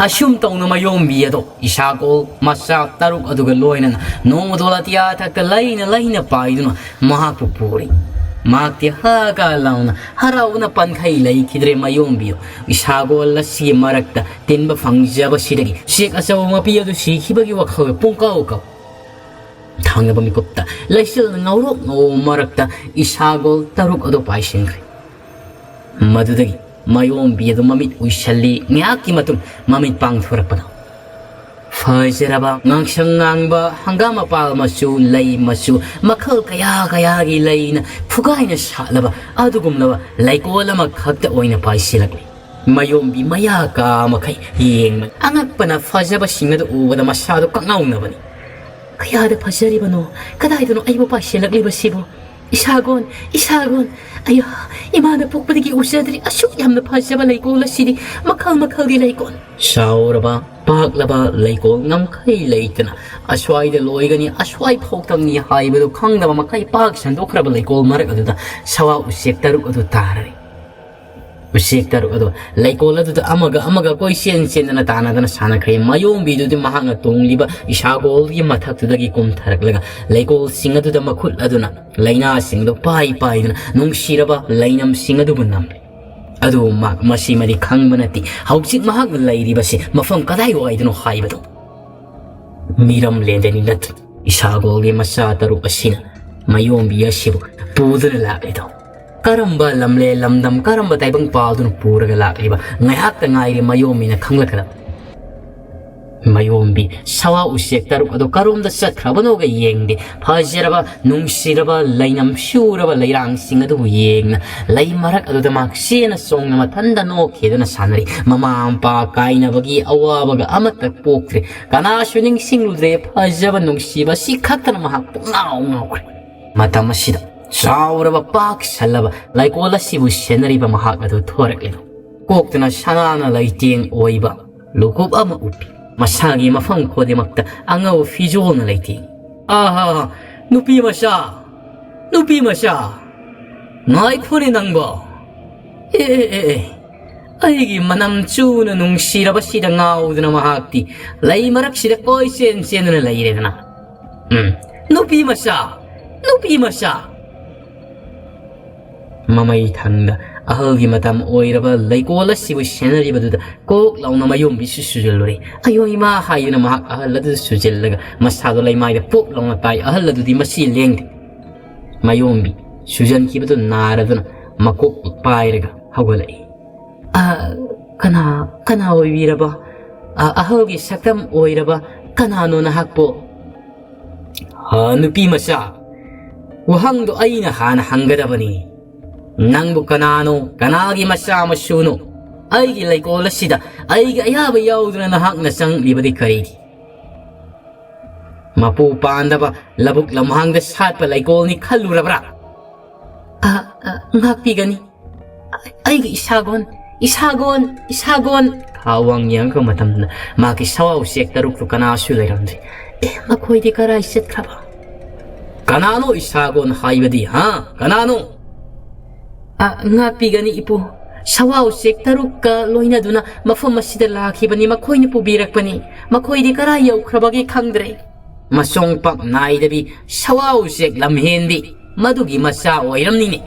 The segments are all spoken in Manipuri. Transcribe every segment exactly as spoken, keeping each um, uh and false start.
ꯑꯁꯨꯝ ꯇꯧꯅ ꯃꯌꯣꯝꯕꯤ ꯑꯗꯣ ꯏꯁꯥꯒꯣꯜ ꯃꯆꯥ ꯇꯔꯨꯛ ꯑꯗꯨꯒ ꯂꯣꯏꯅꯅ ꯅꯣꯡꯃꯗꯣꯜ ꯑꯇꯤꯌꯥ ꯊꯛꯇ ꯂꯩꯅ ꯂꯩꯅ ꯄꯥꯏꯗꯨꯅ ꯃꯍꯥꯛꯄꯨ ꯄꯨꯔꯤ꯫ ꯃꯍꯥꯛꯇꯤ ꯍꯥ ꯀꯥ ꯂꯥꯎꯅ ꯍꯔꯥꯎꯅ ꯄꯟꯈꯩ ꯂꯩꯈꯤꯗ꯭ꯔꯦ꯫ ꯃꯌꯣꯝꯕꯤꯌꯨ ꯏꯁꯥꯒꯣꯜ ꯑꯁꯤꯒꯤ ꯃꯔꯛꯇ ꯇꯤꯟꯕ ꯐꯪꯖꯕꯁꯤꯗꯒꯤ ꯎꯆꯦꯛ ꯑꯆꯧꯕ ꯃꯄꯤ ꯑꯗꯨ ꯁꯤꯈꯤꯕꯒꯤ ꯋꯥꯈꯜ ꯄꯨꯡꯀꯥꯎ ꯀꯥꯎ꯫ ꯊꯥꯡꯅꯕ ꯃꯤꯀꯨꯞꯇ ꯂꯩꯆꯤꯜ ꯉꯧꯔꯣꯛ ꯉꯧꯕ ꯃꯔꯛꯇ ꯏꯁꯥꯒꯣꯜ ꯇꯔꯨꯛ ꯑꯗꯨ ꯄꯥꯏꯁꯤꯟꯈ꯭ꯔꯦ꯫ ꯃꯗꯨꯗꯒꯤ ꯃꯌꯣꯝꯕꯤ ꯑꯗꯨ ꯃꯃꯤꯠ ꯎꯏꯁꯜꯂꯤ꯫ ꯉꯥꯏꯍꯥꯛꯀꯤ ꯃꯇꯨꯡ ꯃꯃꯤꯠ ꯄꯥꯡꯊꯣꯔꯛꯄꯗ ꯐꯖꯔꯕ ꯉꯥꯡꯁꯪ ꯉꯥꯡꯕ ꯍꯪꯒꯥꯝ ꯃꯄꯥꯜ ꯃꯆꯨ, ꯂꯩ ꯃꯆꯨ ꯃꯈꯜ ꯀꯌꯥ ꯀꯌꯥꯒꯤ ꯂꯩꯅ ꯐꯨꯒꯥꯏꯅ ꯁꯥꯠꯂꯕ ꯑꯗꯨꯒꯨꯝꯂꯕ ꯂꯩꯀꯣꯜ ꯑꯃꯈꯛꯇ ꯑꯣꯏꯅ ꯄꯥꯏꯁꯤꯜꯂꯛꯂꯤ꯫ ꯃꯌꯣꯝꯕꯤ ꯃꯌꯥ ꯀꯥ ꯃꯈꯩ ꯌꯦꯡꯕꯅꯤ꯫ ꯑꯉꯛꯄꯅ ꯐꯖꯕꯁꯤꯡ ꯑꯗꯨ ꯎꯕꯗ ꯃꯁꯥꯗꯨ ꯀꯉꯥꯎꯅꯕꯅꯤ꯫ "ꯀꯌꯥꯗ ꯐꯖꯔꯤꯕꯅꯣ? ꯀꯗꯥꯏꯗꯅꯣ ꯑꯩꯕꯨ ꯄꯥꯏꯁꯤꯜꯂꯛꯂꯤꯕꯁꯤꯕꯣ? ꯏꯁꯥꯒꯣꯟ, ꯏꯁꯥꯒꯣꯟ! ꯑꯌꯥ, ꯏꯃꯥꯅ ꯄꯣꯛꯄꯗꯒꯤ ꯎꯖꯗ꯭ꯔꯤ ꯑꯁꯨꯛ ꯌꯥꯝꯅ ꯐꯖꯕ ꯂꯩꯀꯣꯜ ꯑꯁꯤꯗꯤ꯫ ꯃꯈꯜ ꯃꯈꯜꯒꯤ ꯂꯩꯀꯣꯜ!" ꯆꯥꯎꯔꯕ, ꯄꯥꯛꯂꯕ ꯂꯩꯀꯣꯜ ꯉꯝꯈꯩ ꯂꯩꯇꯅ ꯑꯁ꯭ꯋꯥꯏꯗ ꯂꯣꯏꯒꯅꯤ, ꯑꯁ꯭ꯋꯥꯏ ꯐꯥꯎꯇꯪꯅꯤ ꯍꯥꯏꯕꯗꯨ ꯈꯪꯗꯕ ꯃꯈꯩ ꯄꯥꯛ ꯁꯟꯗꯣꯛꯈ꯭ꯔꯕ ꯂꯩꯀꯣꯜ ꯃꯔꯛ ꯑꯗꯨꯗ ꯁꯋꯥ ꯎꯆꯦꯛ ꯇꯔꯨꯛ ꯑꯗꯨ ꯇꯥꯔꯔꯤ꯫ ꯎꯆꯦꯛ ꯇꯔꯨꯛ ꯑꯗꯨ ꯂꯩꯀꯣꯜ ꯑꯗꯨꯗ ꯑꯃꯒ ꯑꯃꯒ ꯀꯣꯏꯆꯦꯟ ꯆꯦꯟꯗꯅ ꯇꯥꯟꯅꯗꯅ ꯁꯥꯟꯅꯈ꯭ꯔꯦ꯫ ꯃꯌꯣꯝꯕꯤꯗꯨꯗꯤ ꯃꯍꯥꯛꯅ ꯇꯣꯡꯂꯤꯕ ꯏꯁꯥꯒꯣꯜꯒꯤ ꯃꯊꯛꯇꯨꯗꯒꯤ ꯀꯨꯝꯊꯔꯛꯂꯒ ꯂꯩꯀꯣꯜꯁꯤꯡ ꯑꯗꯨꯗ ꯃꯈꯨꯠ ꯑꯗꯨꯅ ꯂꯩꯅꯥꯁꯤꯡ ꯑꯗꯨ ꯄꯥꯏ ꯄꯥꯏꯗꯨꯅ ꯅꯨꯡꯁꯤꯔꯕ ꯂꯩꯅꯝꯁꯤꯡ ꯑꯗꯨꯕꯨ ꯅꯝꯂꯤ꯫ ꯑꯗꯨꯕꯨ ꯃꯍꯥꯛ ꯃꯁꯤꯃꯗꯤ ꯈꯪꯕ ꯅꯠꯇꯦ, ꯍꯧꯖꯤꯛ ꯃꯍꯥꯛꯅ ꯂꯩꯔꯤꯕꯁꯤ ꯃꯐꯝ ꯀꯗꯥꯏꯋꯥꯏꯗꯅꯣ ꯍꯥꯏꯕꯗꯨ꯫ ꯃꯤꯔꯝ ꯂꯦꯟꯗꯅꯤ ꯅꯠꯇ꯭ꯔ ꯏꯁꯥꯒꯣꯜꯒꯤ ꯃꯆꯥ ꯇꯔꯨꯛ ꯑꯁꯤꯅ ꯃꯌꯣꯝꯕꯤ ꯑꯁꯤꯕꯨ ꯄꯨꯗꯨꯅ ꯂꯥꯛꯂꯤꯗꯣ? ꯀꯔꯝꯕ ꯂꯝꯂꯦ ꯂꯝꯗꯝ, ꯀꯔꯝꯕ ꯇꯥꯏꯕꯪ ꯄꯥꯜꯗꯨꯅ ꯄꯨꯔꯒ ꯂꯥꯛꯂꯤꯕ? ꯉꯥꯏꯍꯥꯛꯇ ꯉꯥꯏꯔꯦ ꯃꯌꯣꯝꯕꯤꯅ ꯈꯪꯂꯛꯀꯗꯕ꯫ ꯃꯌꯣꯝꯕꯤ ꯁꯋꯥ ꯎꯆꯦꯛ ꯇꯔꯨꯛ ꯑꯗꯨ ꯀꯔꯣꯝꯗ ꯆꯠꯈ꯭ꯔꯕꯅꯣꯒ ꯌꯦꯡꯗꯦ꯫ ꯐꯖꯔꯕ, ꯅꯨꯡꯁꯤꯔꯕ, ꯂꯩꯅꯝ ꯁꯨꯔꯕ ꯂꯩꯔꯥꯡꯁꯤꯡ ꯑꯗꯨꯕꯨ ꯌꯦꯡꯅ ꯂꯩ ꯃꯔꯛ ꯑꯗꯨꯗ ꯃꯍꯥꯛ ꯆꯦꯅ ꯆꯣꯡꯅ ꯃꯊꯟꯗ ꯅꯣꯛꯈꯤꯗꯨꯅ ꯁꯥꯟꯅꯔꯤ꯫ ꯃꯃꯥ ꯃꯄꯥ ꯀꯥꯏꯅꯕꯒꯤ ꯑꯋꯥꯕꯒ ꯑꯃꯠꯇ ꯄꯣꯛꯇ꯭ꯔꯦ꯫ ꯀꯅꯥꯁꯨ ꯅꯤꯡꯁꯤꯡꯂꯨꯗ꯭ꯔꯦ꯫ ꯐꯖꯕ, ꯅꯨꯡꯁꯤꯕ ꯁꯤ ꯈꯛꯇꯅ ꯃꯍꯥꯛ ꯄꯨꯡꯉꯥꯎ ꯉꯥꯎꯈ꯭ꯔꯦ꯫ ꯃꯇꯝ ꯑꯁꯤꯗ ꯆꯥꯎꯔꯕ, ꯄꯥꯛ ꯁꯜꯂꯕ ꯂꯩꯀꯣꯜ ꯑꯁꯤꯕꯨ ꯁꯦꯟꯅꯔꯤꯕ ꯃꯍꯥꯛ ꯑꯗꯨ ꯊꯣꯔꯛꯂꯤ꯫ ꯀꯣꯛꯇꯅ ꯁꯅꯥꯅ ꯂꯩꯇꯦꯡ ꯑꯣꯏꯕ ꯂꯨꯀꯨꯞ ꯑꯃ ꯎꯞꯄꯤ꯫ ꯃꯁꯥꯒꯤ ꯃꯐꯝ ꯈꯨꯗꯤꯡꯃꯛꯇ ꯑꯉꯧꯕ ꯐꯤꯖꯣꯜꯅ ꯂꯩꯇꯦꯡ꯫ "ꯑꯥꯍꯥ, ꯅꯨꯄꯤ ꯃꯆꯥ, ꯅꯨꯄꯤ ꯃꯆꯥ, ꯉꯥꯏꯈꯣꯅꯦ ꯅꯪꯕꯣ꯫ ꯑꯦ, ꯑꯦ, ꯑꯦ, ꯑꯦ, ꯑꯩꯒꯤ ꯃꯅꯝ ꯆꯨꯅ ꯅꯨꯡꯁꯤꯔꯕꯁꯤꯗ ꯉꯥꯎꯗꯨꯅ ꯃꯍꯥꯛꯇꯤ ꯂꯩ ꯃꯔꯛꯁꯤꯗ ꯀꯣꯏꯆꯦꯟ ꯆꯦꯟꯗꯨꯅ ꯂꯩꯔꯦꯗꯅ꯫ ꯎꯝ, ꯅꯨꯄꯤ ꯃꯆꯥ, ꯅꯨꯄꯤ ꯃꯆꯥ꯫ ꯃꯃꯩ ꯊꯪꯗ ꯑꯍꯜꯒꯤ ꯃꯇꯝ ꯑꯣꯏꯔꯕ ꯂꯩꯀꯣꯜ ꯑꯁꯤꯕꯨ ꯁꯦꯟꯅꯔꯤꯕꯗꯨꯗ ꯀꯣꯛ ꯂꯥꯎꯅ ꯃꯌꯣꯝꯕꯤꯁꯨ ꯁꯨꯖꯜꯂꯨꯔꯦ꯫ "ꯑꯌꯣ ꯏꯃꯥ" ꯍꯥꯏꯗꯨꯅ ꯃꯍꯥꯛ ꯑꯍꯜ ꯑꯗꯨ ꯁꯨꯖꯜꯂꯒ ꯃꯁꯥꯗꯣ ꯂꯩꯃꯥꯏꯗ ꯄꯣꯞ ꯂꯥꯎꯅ ꯇꯥꯏ꯫ ꯑꯍꯜ ꯑꯗꯨꯗꯤ ꯃꯁꯤ ꯂꯦꯡꯗꯦ꯫ ꯃꯌꯣꯝꯕꯤ ꯁꯨꯖꯟꯈꯤꯕꯗꯨ ꯅꯥꯔꯗꯨꯅ ꯃꯀꯣꯛ ꯄꯥꯏꯔꯒ ꯍꯧꯒꯠꯂꯛꯏ꯫ "ꯑ, ꯀꯅꯥ, ꯀꯅꯥ ꯑꯣꯏꯕꯤꯔꯕ? ꯑ, ꯑꯍꯜꯒꯤ ꯁꯛꯇꯝ ꯑꯣꯏꯔꯕ ꯀꯅꯥꯅꯣ ꯅꯍꯥꯛꯄꯣ?" "ꯍꯥ, ꯅꯨꯄꯤ ꯃꯆꯥ, ꯋꯥꯍꯪꯗꯣ ꯑꯩꯅ ꯍꯥꯟꯅ ꯍꯪꯒꯗꯕꯅꯤ꯫ ꯅꯪꯕꯨ ꯀꯅꯥꯅꯣ, ꯀꯅꯥꯒꯤ ꯃꯆꯥ ꯃꯁꯨꯅꯣ? ꯑꯩꯒꯤ ꯂꯩꯀꯣꯜ ꯑꯁꯤꯗ ꯑꯩꯒꯤ ꯑꯌꯥꯕ ꯌꯥꯎꯗꯅ ꯅꯍꯥꯛꯅ ꯆꯪꯂꯤꯕꯗꯤ ꯀꯔꯤꯒꯤ? ꯃꯄꯨ ꯄꯥꯟꯗꯕ ꯂꯧꯕꯨꯛ ꯂꯝꯍꯥꯡꯗ ꯁꯥꯠꯄ ꯂꯩꯀꯣꯜꯅꯤ ꯈꯜꯂꯨꯔꯕ꯭ꯔꯥ?" "ꯑ, ꯑ, ꯉꯥꯛꯄꯤꯒꯅꯤ꯫ ꯑꯩꯒꯤ ꯏꯁꯥꯒꯣꯟ, ꯏꯁꯥꯒꯣꯟ, ꯏꯁꯥꯒꯣꯟ!" ꯊꯥꯋꯥꯡ ꯌꯦꯡꯉꯛꯄ ꯃꯇꯝꯗ ꯃꯍꯥꯛꯀꯤ ꯁꯋꯥ ꯎꯆꯦꯛ ꯇꯔꯨꯛꯇꯨ ꯀꯅꯥꯁꯨ ꯂꯩꯔꯝꯗ꯭ꯔꯦ꯫ "ꯑꯦ, ꯃꯈꯣꯏꯗꯤ ꯀꯔꯥꯏ ꯆꯠꯈ꯭ꯔꯕ?" "ꯀꯅꯥꯅꯣ ꯏꯁꯥꯒꯣꯟ ꯍꯥꯏꯕꯗꯤ, ꯍꯥ? ꯀꯅꯥꯅꯣ?" "ꯑ, ꯉꯥꯛꯄꯤꯒꯅꯤ ꯏꯄꯨ꯫ ꯁꯋꯥ ꯎꯆꯦꯛ ꯇꯔꯨꯛꯀ ꯂꯣꯏꯅꯗꯨꯅ ꯃꯐꯝ ꯑꯁꯤꯗ ꯂꯥꯛꯈꯤꯕꯅꯤ, ꯃꯈꯣꯏꯅ ꯄꯨꯕꯤꯔꯛꯄꯅꯤ꯫ ꯃꯈꯣꯏꯗꯤ ꯀꯔꯥꯏ ꯌꯧꯈ꯭ꯔꯕꯒꯦ ꯈꯪꯗ꯭ꯔꯦ꯫" "ꯃꯁꯣꯡ ꯄꯥꯛ ꯅꯥꯏꯗꯕꯤ ꯁꯋꯥ ꯎꯆꯦꯛ ꯂꯝꯍꯦꯟꯕꯤ, ꯃꯗꯨꯒꯤ ꯃꯆꯥ ꯑꯣꯏꯔꯝꯅꯤꯅꯦ꯫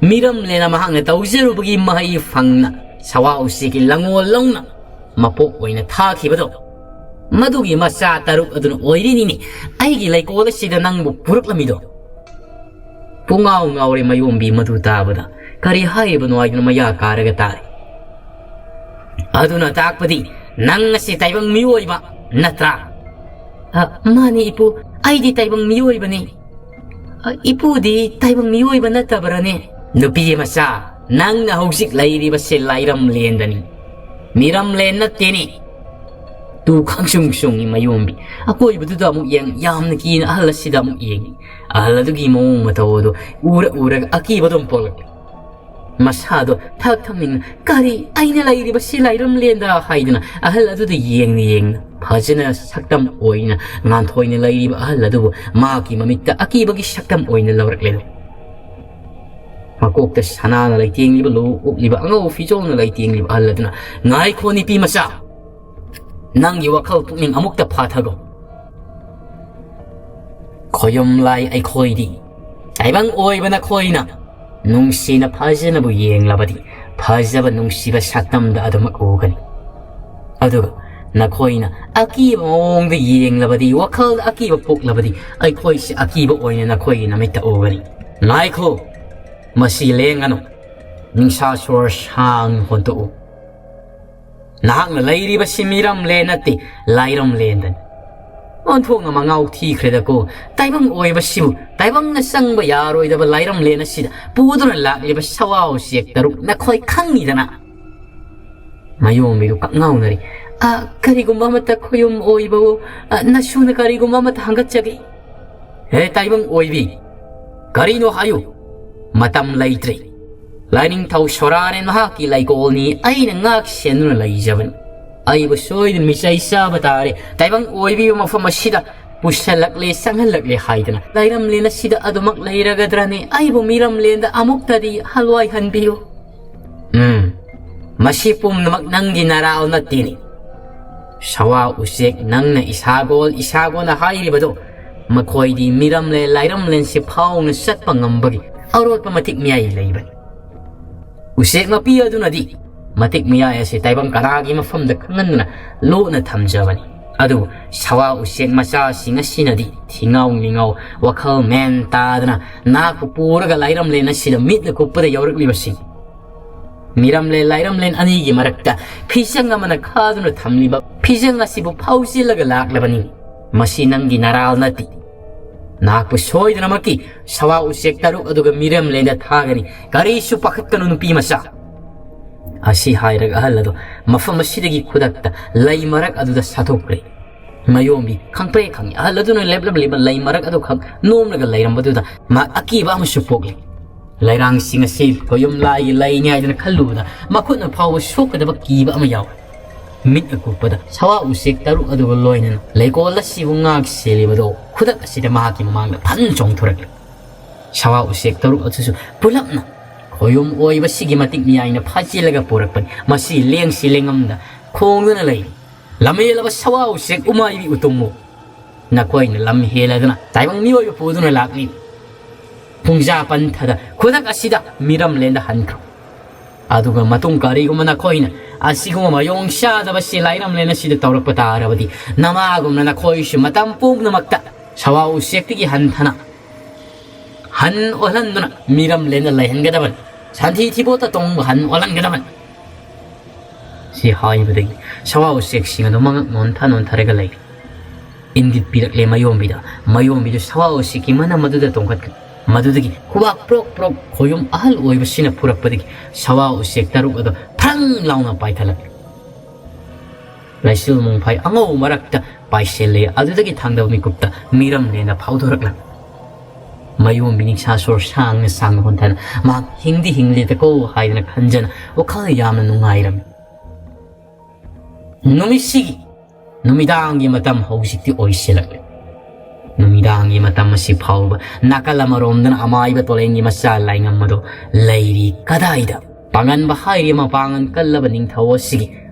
ꯃꯤꯔꯝꯂꯦꯅ ꯃꯍꯥꯛꯅ ꯇꯧꯖꯔꯨꯕꯒꯤ ꯃꯍꯩ ꯐꯪꯅ ꯁꯋꯥ ꯎꯆꯦꯛꯀꯤ ꯂꯉꯣꯜ ꯂꯧꯅ ꯃꯄꯣꯛ ꯑꯣꯏꯅ ꯊꯥꯈꯤꯕꯗꯣ, ꯃꯗꯨꯒꯤ ꯃꯆꯥ ꯇꯔꯨꯛ ꯑꯗꯨꯅ ꯑꯣꯏꯔꯤꯅꯤꯅꯦ ꯑꯩꯒꯤ ꯂꯩꯀꯣꯜ ꯑꯁꯤꯗ ꯅꯪꯕꯨ ꯄꯨꯔꯛꯂꯝꯃꯤꯗꯣ꯫" ꯄꯨꯡꯉꯥꯎ ꯉꯥꯎꯔꯦ ꯃꯌꯣꯝꯕꯤ ꯃꯗꯨ ꯇꯥꯕꯗ꯫ ꯀꯔꯤ ꯍꯥꯏꯔꯤꯕꯅꯣ ꯍꯥꯏꯗꯨꯅ ꯃꯌꯥ ꯀꯥꯔꯒ ꯇꯥꯔꯦ꯫ "ꯑꯗꯨꯅ ꯇꯥꯛꯄꯗꯤ ꯅꯪ ꯑꯁꯤ ꯇꯥꯏꯕꯪ ꯃꯤꯑꯣꯏꯕ ꯅꯠꯇ꯭ꯔꯥ?" "ꯑ, ꯃꯥꯅꯤ ꯏꯄꯨ, ꯑꯩꯗꯤ ꯇꯥꯏꯕꯪ ꯃꯤꯑꯣꯏꯕꯅꯤ꯫" "ꯑ, ꯏꯄꯨꯗꯤ ꯇꯥꯏꯕꯪ ꯃꯤꯑꯣꯏꯕ ꯅꯠꯇꯕ꯭ꯔꯅꯦ?" "ꯅꯨꯄꯤ ꯃꯆꯥ, ꯅꯪꯅ ꯍꯧꯖꯤꯛ ꯂꯩꯔꯤꯕꯁꯦ ꯂꯥꯏꯔꯝꯂꯦꯟꯗꯅꯤ, ꯃꯤꯔꯝꯂꯦꯟ ꯅꯠꯇꯦꯅꯦ꯫" ꯇꯨ ꯈꯪꯁꯨꯡ ꯁꯨꯡꯉꯤ ꯃꯌꯣꯝꯕꯤ꯫ ꯑꯀꯣꯏꯕꯗꯨꯗ ꯑꯃꯨꯛ ꯌꯦꯡ, ꯌꯥꯝꯅ ꯀꯤꯅ ꯑꯍꯜ ꯑꯁꯤꯗ ꯑꯃꯨꯛ ꯌꯦꯡꯉꯤ꯫ ꯑꯍꯜ ꯑꯗꯨꯒꯤ ꯃꯑꯣꯡ ꯃꯇꯧ ꯑꯗꯨ ꯎꯔ ꯎꯔꯒ ꯑꯀꯤꯕ ꯑꯗꯨꯝ ꯄꯣꯛꯂꯛꯂꯤ꯫ ꯃꯁꯥꯗꯣ ꯊꯛ ꯊꯛꯅꯤꯡꯅ, "ꯀꯔꯤ, ꯑꯩꯅ ꯂꯩꯔꯤꯕꯁꯤ ꯂꯥꯏꯔꯝꯂꯦꯟꯗ?" ꯍꯥꯏꯗꯨꯅ ꯑꯍꯜ ꯑꯗꯨꯗ ꯌꯦꯡꯅ ꯌꯦꯡꯅ ꯐꯖꯅ ꯁꯛꯇꯝ ꯑꯣꯏꯅ ꯉꯥꯟꯊꯣꯏꯅ ꯂꯩꯔꯤꯕ ꯑꯍꯜ ꯑꯗꯨꯕꯨ ꯃꯍꯥꯛꯀꯤ ꯃꯃꯤꯠꯇ ꯑꯀꯤꯕꯒꯤ ꯁꯛꯇꯝ ꯑꯣꯏꯅ ꯂꯧꯔꯛꯂꯦ꯫ ꯃꯀꯣꯛꯇ ꯁꯅꯥꯅ ꯂꯩꯇꯦꯡꯂꯤꯕ, ꯂꯨ ꯎꯞꯂꯤꯕ, ꯑꯉꯧꯕ ꯐꯤꯖꯣꯜꯅ ꯂꯩꯇꯦꯡꯂꯤꯕ ꯑꯍꯜ ꯑꯗꯨꯅ, "ꯉꯥꯏꯈꯣ ꯅꯨꯄꯤ ꯃꯆꯥ, ꯅꯪꯒꯤ ꯋꯥꯈꯜ ꯄꯨꯛꯅꯤꯡ ꯑꯃꯨꯛꯇ ꯐꯥꯊꯒꯣ꯫ ꯈꯣꯌꯨꯝ ꯂꯥꯏ ꯑꯩꯈꯣꯏꯗꯤ, ꯇꯥꯏꯕꯪ ꯑꯣꯏꯕ ꯅꯈꯣꯏꯅ ꯅꯨꯡꯁꯤꯅ ꯐꯖꯅꯕꯨ ꯌꯦꯡꯂꯕꯗꯤ, ꯐꯖꯕ ꯅꯨꯡꯁꯤꯕ ꯁꯛꯇꯝꯗ ꯑꯗꯨꯃꯛ ꯎꯒꯅꯤ꯫ ꯑꯗꯨꯒ ꯅꯈꯣꯏꯅ ꯑꯀꯤꯕ ꯃꯑꯣꯡꯗ ꯌꯦꯡꯂꯕꯗꯤ, ꯋꯥꯈꯜꯗ ꯑꯀꯤꯕ ꯄꯣꯛꯂꯕꯗꯤ, ꯑꯩꯈꯣꯏꯁꯦ ꯑꯀꯤꯕ ꯑꯣꯏꯅ ꯅꯈꯣꯏꯒꯤ ꯅꯃꯤꯠꯇ ꯎꯒꯅꯤ꯫ ꯉꯥꯏꯈꯣ, ꯃꯁꯤ ꯂꯦꯡꯒꯅꯨ꯫ ꯅꯤꯡꯁꯥ ꯁꯣꯔ ꯁꯥꯡꯅ ꯍꯣꯟꯗꯣꯛꯎ꯫ ꯅꯍꯥꯛꯅ ꯂꯩꯔꯤꯕꯁꯤ ꯃꯤꯔꯝꯂꯦꯟ ꯅꯠꯇꯦ, ꯂꯥꯏꯔꯝꯂꯦꯟꯗꯅꯤ꯫ ꯑꯣꯟꯊꯣꯛꯅ ꯃꯉꯥꯎ ꯊꯤꯈ꯭ꯔꯦꯗꯀꯣ꯫ ꯇꯥꯏꯕꯪ ꯑꯣꯏꯕꯁꯤꯕꯨ, ꯇꯥꯏꯕꯪꯅ ꯆꯪꯕ ꯌꯥꯔꯣꯏꯗꯕ ꯂꯥꯏꯔꯝꯂꯦꯟ ꯑꯁꯤꯗ ꯄꯨꯗꯨꯅ ꯂꯥꯛꯂꯤꯕ ꯁꯋꯥ ꯎꯆꯦꯛ ꯇꯔꯨꯛ ꯅꯈꯣꯏ ꯈꯪꯉꯤꯗꯅ?" ꯃꯌꯣꯝꯕꯤꯗꯨ ꯀꯛꯉꯥꯎꯅꯔꯤ꯫ "ꯑ, ꯀꯔꯤꯒꯨꯝꯕ ꯑꯃꯠꯇ ꯈꯣꯌꯨꯝ ꯑꯣꯏꯕꯋꯣ, ꯑ, ꯅꯁꯨꯅ ꯀꯔꯤꯒꯨꯝꯕ ꯑꯃꯠꯇ ꯍꯪꯒꯠꯆꯒꯦ?" "ꯍꯦ ꯇꯥꯏꯕꯪ ꯑꯣꯏꯕꯤ, ꯀꯔꯤꯅꯣ ꯍꯥꯏꯌꯨ, ꯃꯇꯝ ꯂꯩꯇ꯭ꯔꯦ꯫ ꯂꯥꯏꯅꯤꯡꯊꯧ ꯁꯣꯔꯥꯅꯦ ꯃꯍꯥꯛꯀꯤ ꯂꯩꯀꯣꯜꯅꯤ, ꯑꯩꯅ ꯉꯥꯛ ꯁꯦꯟꯗꯨꯅ ꯂꯩꯖꯕꯅꯤ꯫ ꯑꯩꯕꯨ ꯁꯣꯏꯗꯅ ꯃꯤꯆꯩ ꯆꯥꯕ ꯇꯥꯔꯦ꯫ ꯇꯥꯏꯕꯪ ꯑꯣꯏꯕꯤꯕꯨ ꯃꯐꯝ ꯑꯁꯤꯗ ꯄꯨꯁꯜꯂꯛꯂꯦ, ꯆꯪꯍꯜꯂꯛꯂꯦ ꯍꯥꯏꯗꯅ ꯂꯥꯏꯔꯝꯂꯦꯟ ꯑꯁꯤꯗ ꯑꯗꯨꯃꯛ ꯂꯩꯔꯒꯗ꯭ꯔꯅꯦ? ꯑꯩꯕꯨ ꯃꯤꯔꯝꯂꯦꯟꯗ ꯑꯃꯨꯛꯇꯗꯤ ꯍꯜꯋꯥꯏꯍꯟꯕꯤꯌꯨ꯫" "ꯎꯝ, ꯃꯁꯤ ꯄꯨꯝꯅꯃꯛ ꯅꯪꯒꯤ ꯅꯔꯥꯜ ꯅꯠꯇꯦꯅꯦ꯫ ꯁꯋꯥ ꯎꯆꯦꯛ ꯅꯪꯅ ꯏꯁꯥꯒꯣꯜ ꯏꯁꯥꯒꯣꯜꯅ ꯍꯥꯏꯔꯤꯕꯗꯣ, ꯃꯈꯣꯏꯗꯤ ꯃꯤꯔꯝꯂꯦꯟ ꯂꯥꯏꯔꯝꯂꯦꯟꯁꯤ ꯐꯥꯎꯅ ꯆꯠꯄ ꯉꯝꯕꯒꯤ ꯑꯔꯣꯠꯄ ꯃꯇꯤꯛ ꯃꯌꯥꯏ ꯂꯩꯕꯅꯤ꯫ ꯎꯆꯦꯛ ꯃꯄꯤ ꯑꯗꯨꯅꯗꯤ ꯃꯇꯤꯛ ꯃꯌꯥꯏ ꯑꯁꯤ ꯇꯥꯏꯕꯪ ꯀꯅꯥꯒꯤ ꯃꯐꯝꯗ ꯈꯪꯍꯟꯗꯨꯅ ꯂꯣꯠꯅ ꯊꯝꯖꯕꯅꯤ꯫ ꯑꯗꯨꯕꯨ ꯁꯋꯥ ꯎꯆꯦꯛ ꯃꯆꯥꯁꯤꯡ ꯑꯁꯤꯅꯗꯤ ꯊꯤꯉꯥꯎ ꯅꯤꯉꯥꯎ, ꯋꯥꯈꯜ ꯃꯦꯟ ꯇꯥꯗꯅ ꯅꯍꯥꯛꯄꯨ ꯄꯨꯔꯒ ꯂꯥꯏꯔꯝꯂꯦꯟ ꯑꯁꯤꯗ ꯃꯤꯠꯅ ꯀꯨꯞꯄꯗ ꯌꯧꯔꯛꯂꯤꯕꯁꯤꯡ꯫ ꯃꯤꯔꯝꯂꯦꯟ ꯂꯥꯏꯔꯝꯂꯦꯟ ꯑꯅꯤꯒꯤ ꯃꯔꯛꯇ ꯐꯤꯖꯪ ꯑꯃꯅ ꯈꯥꯗꯨꯅ ꯊꯝꯂꯤꯕ ꯐꯤꯖꯪ ꯑꯁꯤꯕꯨ ꯐꯥꯎꯖꯤꯜꯂꯒ ꯂꯥꯛꯂꯕꯅꯤ꯫ ꯃꯁꯤ ꯅꯪꯒꯤ ꯅꯔꯥꯜ ꯅꯠꯇꯦ꯫ ꯅꯍꯥꯛꯄꯨ ꯁꯣꯏꯗꯅꯃꯛꯀꯤ ꯁꯋꯥ ꯎꯆꯦꯛ ꯇꯔꯨꯛ ꯑꯗꯨꯒ ꯃꯤꯔꯝꯂꯦꯟꯗ ꯊꯥꯒꯅꯤ꯫ ꯀꯔꯤꯁꯨ ꯄꯥꯈꯠꯀꯅꯨ ꯅꯨꯄꯤ ꯃꯆꯥ꯫" ꯑꯁꯤ ꯍꯥꯏꯔꯒ ꯑꯍꯜ ꯑꯗꯨ ꯃꯐꯝ ꯑꯁꯤꯗꯒꯤ ꯈꯨꯗꯛꯇ ꯂꯩ ꯃꯔꯛ ꯑꯗꯨꯗ ꯁꯥꯊꯣꯛꯈ꯭ꯔꯦ꯫ ꯃꯌꯣꯝꯕꯤ ꯈꯪꯄ꯭ꯔꯦꯛ ꯈꯪꯉꯤ꯫ ꯑꯍꯜ ꯑꯗꯨꯅ ꯂꯦꯞꯂꯝꯂꯤꯕ ꯂꯩ ꯃꯔꯛ ꯑꯗꯨꯈꯛ ꯅꯣꯝꯂꯒ ꯂꯩꯔꯝꯕꯗꯨꯗ ꯃꯍꯥꯛ ꯑꯀꯤꯕ ꯑꯃꯁꯨ ꯄꯣꯛꯂꯤ꯫ ꯂꯩꯔꯥꯡꯁꯤꯡ ꯑꯁꯤ ꯈꯣꯌꯨꯝ ꯂꯥꯏꯒꯤ ꯂꯩꯅꯤ ꯍꯥꯏꯗꯅ ꯈꯜꯂꯨꯕꯗ ꯃꯈꯨꯠꯅ ꯐꯥꯎꯕ ꯁꯣꯛꯀꯗꯕ ꯀꯤꯕ ꯑꯃ ꯌꯥꯎꯏ꯫ ꯃꯤꯠ ꯑꯀꯨꯞꯄꯗ ꯁꯋꯥ ꯎꯆꯦꯛ ꯇꯔꯨꯛ ꯑꯗꯨꯒ ꯂꯣꯏꯅꯅ ꯂꯩꯀꯣꯜ ꯑꯁꯤꯕꯨ ꯉꯥꯛ ꯁꯦꯜꯂꯤꯕꯗꯣ ꯈꯨꯗꯛ ꯑꯁꯤꯗ ꯃꯍꯥꯛꯀꯤ ꯃꯃꯥꯡꯗ ꯐꯟ ꯆꯣꯡꯊꯣꯔꯛꯂꯤ꯫ ꯁꯋꯥ ꯎꯆꯦꯛ ꯇꯔꯨꯛ ꯑꯗꯨꯁꯨ ꯄꯨꯂꯞꯅ ꯈꯣꯌꯨꯝ ꯑꯣꯏꯕꯁꯤꯒꯤ ꯃꯇꯤꯛ ꯃꯤꯌꯥꯏꯅ ꯐꯥꯖꯤꯜꯂꯒ ꯄꯨꯔꯛꯄꯅꯤ꯫ ꯃꯁꯤ ꯂꯦꯡꯁꯤ ꯂꯦꯡꯉꯝꯗ ꯈꯣꯡꯗꯨꯅ ꯂꯩꯔꯤ꯫ ꯂꯝꯍꯦꯜꯂꯕ ꯁꯋꯥ ꯎꯆꯦꯛ ꯎꯃꯥꯏꯕꯤ ꯎꯇꯨꯝꯃꯨ, ꯅꯈꯣꯏꯅ ꯂꯝ ꯍꯦꯜꯂꯗꯨꯅ ꯇꯥꯏꯕꯪ ꯃꯤꯑꯣꯏꯕ ꯄꯨꯗꯨꯅ ꯂꯥꯛꯂꯤ꯫ ꯄꯨꯡꯖꯥ ꯄꯟꯊꯗ ꯈꯨꯗꯛ ꯑꯁꯤꯗ ꯃꯤꯔꯝꯂꯦꯟꯗ ꯍꯟꯈ꯭ꯔꯣ꯫ ꯑꯗꯨꯒ ꯃꯇꯨꯡ ꯀꯔꯤꯒꯨꯝꯕ ꯅꯈꯣꯏꯅ ꯑꯁꯤꯒꯨꯝꯕ ꯃꯌꯣꯡ ꯆꯥꯗꯕ ꯁꯤ ꯂꯥꯏꯔꯝꯂꯦꯟ ꯑꯁꯤꯗ ꯇꯧꯔꯛꯄ ꯇꯥꯔꯕꯗꯤ, ꯅꯃꯥꯒꯨꯝꯅ ꯅꯈꯣꯏꯁꯨ ꯃꯇꯝ ꯄꯨꯝꯅꯃꯛꯇ ꯁꯋꯥ ꯎꯆꯦꯛꯇꯒꯤ ꯍꯟꯊꯅ ꯍꯟ ꯑꯣꯜꯍꯟꯗꯨꯅ ꯃꯤꯔꯝꯂꯦꯟꯗ ꯂꯩꯍꯟꯒꯗꯕꯅꯤ꯫ ꯁꯟꯊꯤ ꯊꯤꯕꯣꯠꯇ ꯇꯣꯡꯕ ꯍꯟ ꯑꯣꯜꯍꯟꯒꯗꯕꯅꯤ꯫ ꯁꯤ ꯍꯥꯏꯕꯗꯒꯤ ꯁꯋꯥ ꯎꯆꯦꯛꯁꯤꯡ ꯑꯗꯨ ꯃꯉꯛ ꯅꯣꯟꯊ ꯅꯣꯟꯊꯔꯒ ꯂꯩꯔꯤ꯫ ꯏꯪꯒꯤꯠ ꯄꯤꯔꯛꯂꯦ ꯃꯌꯣꯝꯕꯤꯗ꯫ ꯃꯌꯣꯝꯕꯤꯗꯨ ꯁꯋꯥ ꯎꯆꯦꯛꯀꯤ ꯃꯅꯝ ꯑꯗꯨꯗ ꯇꯣꯡꯈꯠꯈ꯭ꯔꯦ꯫ ꯃꯗꯨꯗꯒꯤ ꯈꯨꯕꯥꯛ ꯄ꯭ꯔꯣꯛ ꯄ꯭ꯔꯣꯛ ꯈꯣꯌꯨꯝ ꯑꯍꯜ ꯑꯣꯏꯕꯁꯤꯅ ꯐꯨꯔꯛꯄꯗꯒꯤ ꯁꯋꯥ ꯎꯆꯦꯛ ꯇꯔꯨꯛ ꯑꯗꯨ ꯐ꯭ꯔꯪ ꯂꯥꯎꯅ ꯄꯥꯏꯊꯠꯂꯛꯂꯦ꯫ ꯂꯩꯆꯤꯜ ꯃꯨꯡꯐꯥꯏ ꯑꯉꯧꯕ ꯃꯔꯛꯇ ꯄꯥꯏꯁꯤꯜꯂꯦ꯫ ꯑꯗꯨꯗꯒꯤ ꯊꯥꯡꯗꯕ ꯃꯤꯀꯨꯞꯇ ꯃꯤꯔꯝꯂꯦꯟꯗ ꯐꯥꯎꯗꯣꯔꯛꯂꯝꯃꯤ꯫ ꯃꯌꯣꯝꯕꯤ ꯅꯤꯡꯁꯥ ꯁꯣꯔ ꯁꯥꯡꯅ ꯁꯥꯡꯅ ꯍꯣꯟꯊꯅ ꯃꯍꯥꯛ ꯍꯤꯡꯗꯤ ꯍꯤꯡꯂꯦꯗꯀꯣ ꯍꯥꯏꯗꯅ ꯈꯟꯖꯅ ꯋꯥꯈꯜ ꯌꯥꯝꯅ ꯅꯨꯡꯉꯥꯏꯔꯝꯃꯤ꯫ ꯅꯨꯃꯤꯠꯁꯤꯒꯤ ꯅꯨꯃꯤꯗꯥꯡꯒꯤ ꯃꯇꯝ ꯍꯧꯖꯤꯛꯇꯤ ꯑꯣꯏꯁꯤꯜꯂꯛꯂꯦ꯫ ꯅꯨꯃꯤꯗꯥꯡꯒꯤ ꯃꯇꯝ ꯑꯁꯤ ꯐꯥꯎꯕ ꯅꯥꯀꯜ ꯑꯃꯔꯣꯝꯗꯅ ꯑꯃꯥꯏꯕ ꯇꯣꯂꯦꯟꯒꯤ ꯃꯆꯥ ꯂꯥꯏꯉꯝ ꯑꯗꯣ ꯂꯩꯔꯤ꯫ ꯀꯗꯥꯏꯗ? ꯄꯥꯡꯒꯟꯕ ꯍꯥꯏꯔꯤꯕ ꯃꯄꯥꯡꯒꯜ ꯀꯜꯂꯕ ꯅꯤꯡꯊꯧ ꯑꯁꯤꯒꯤ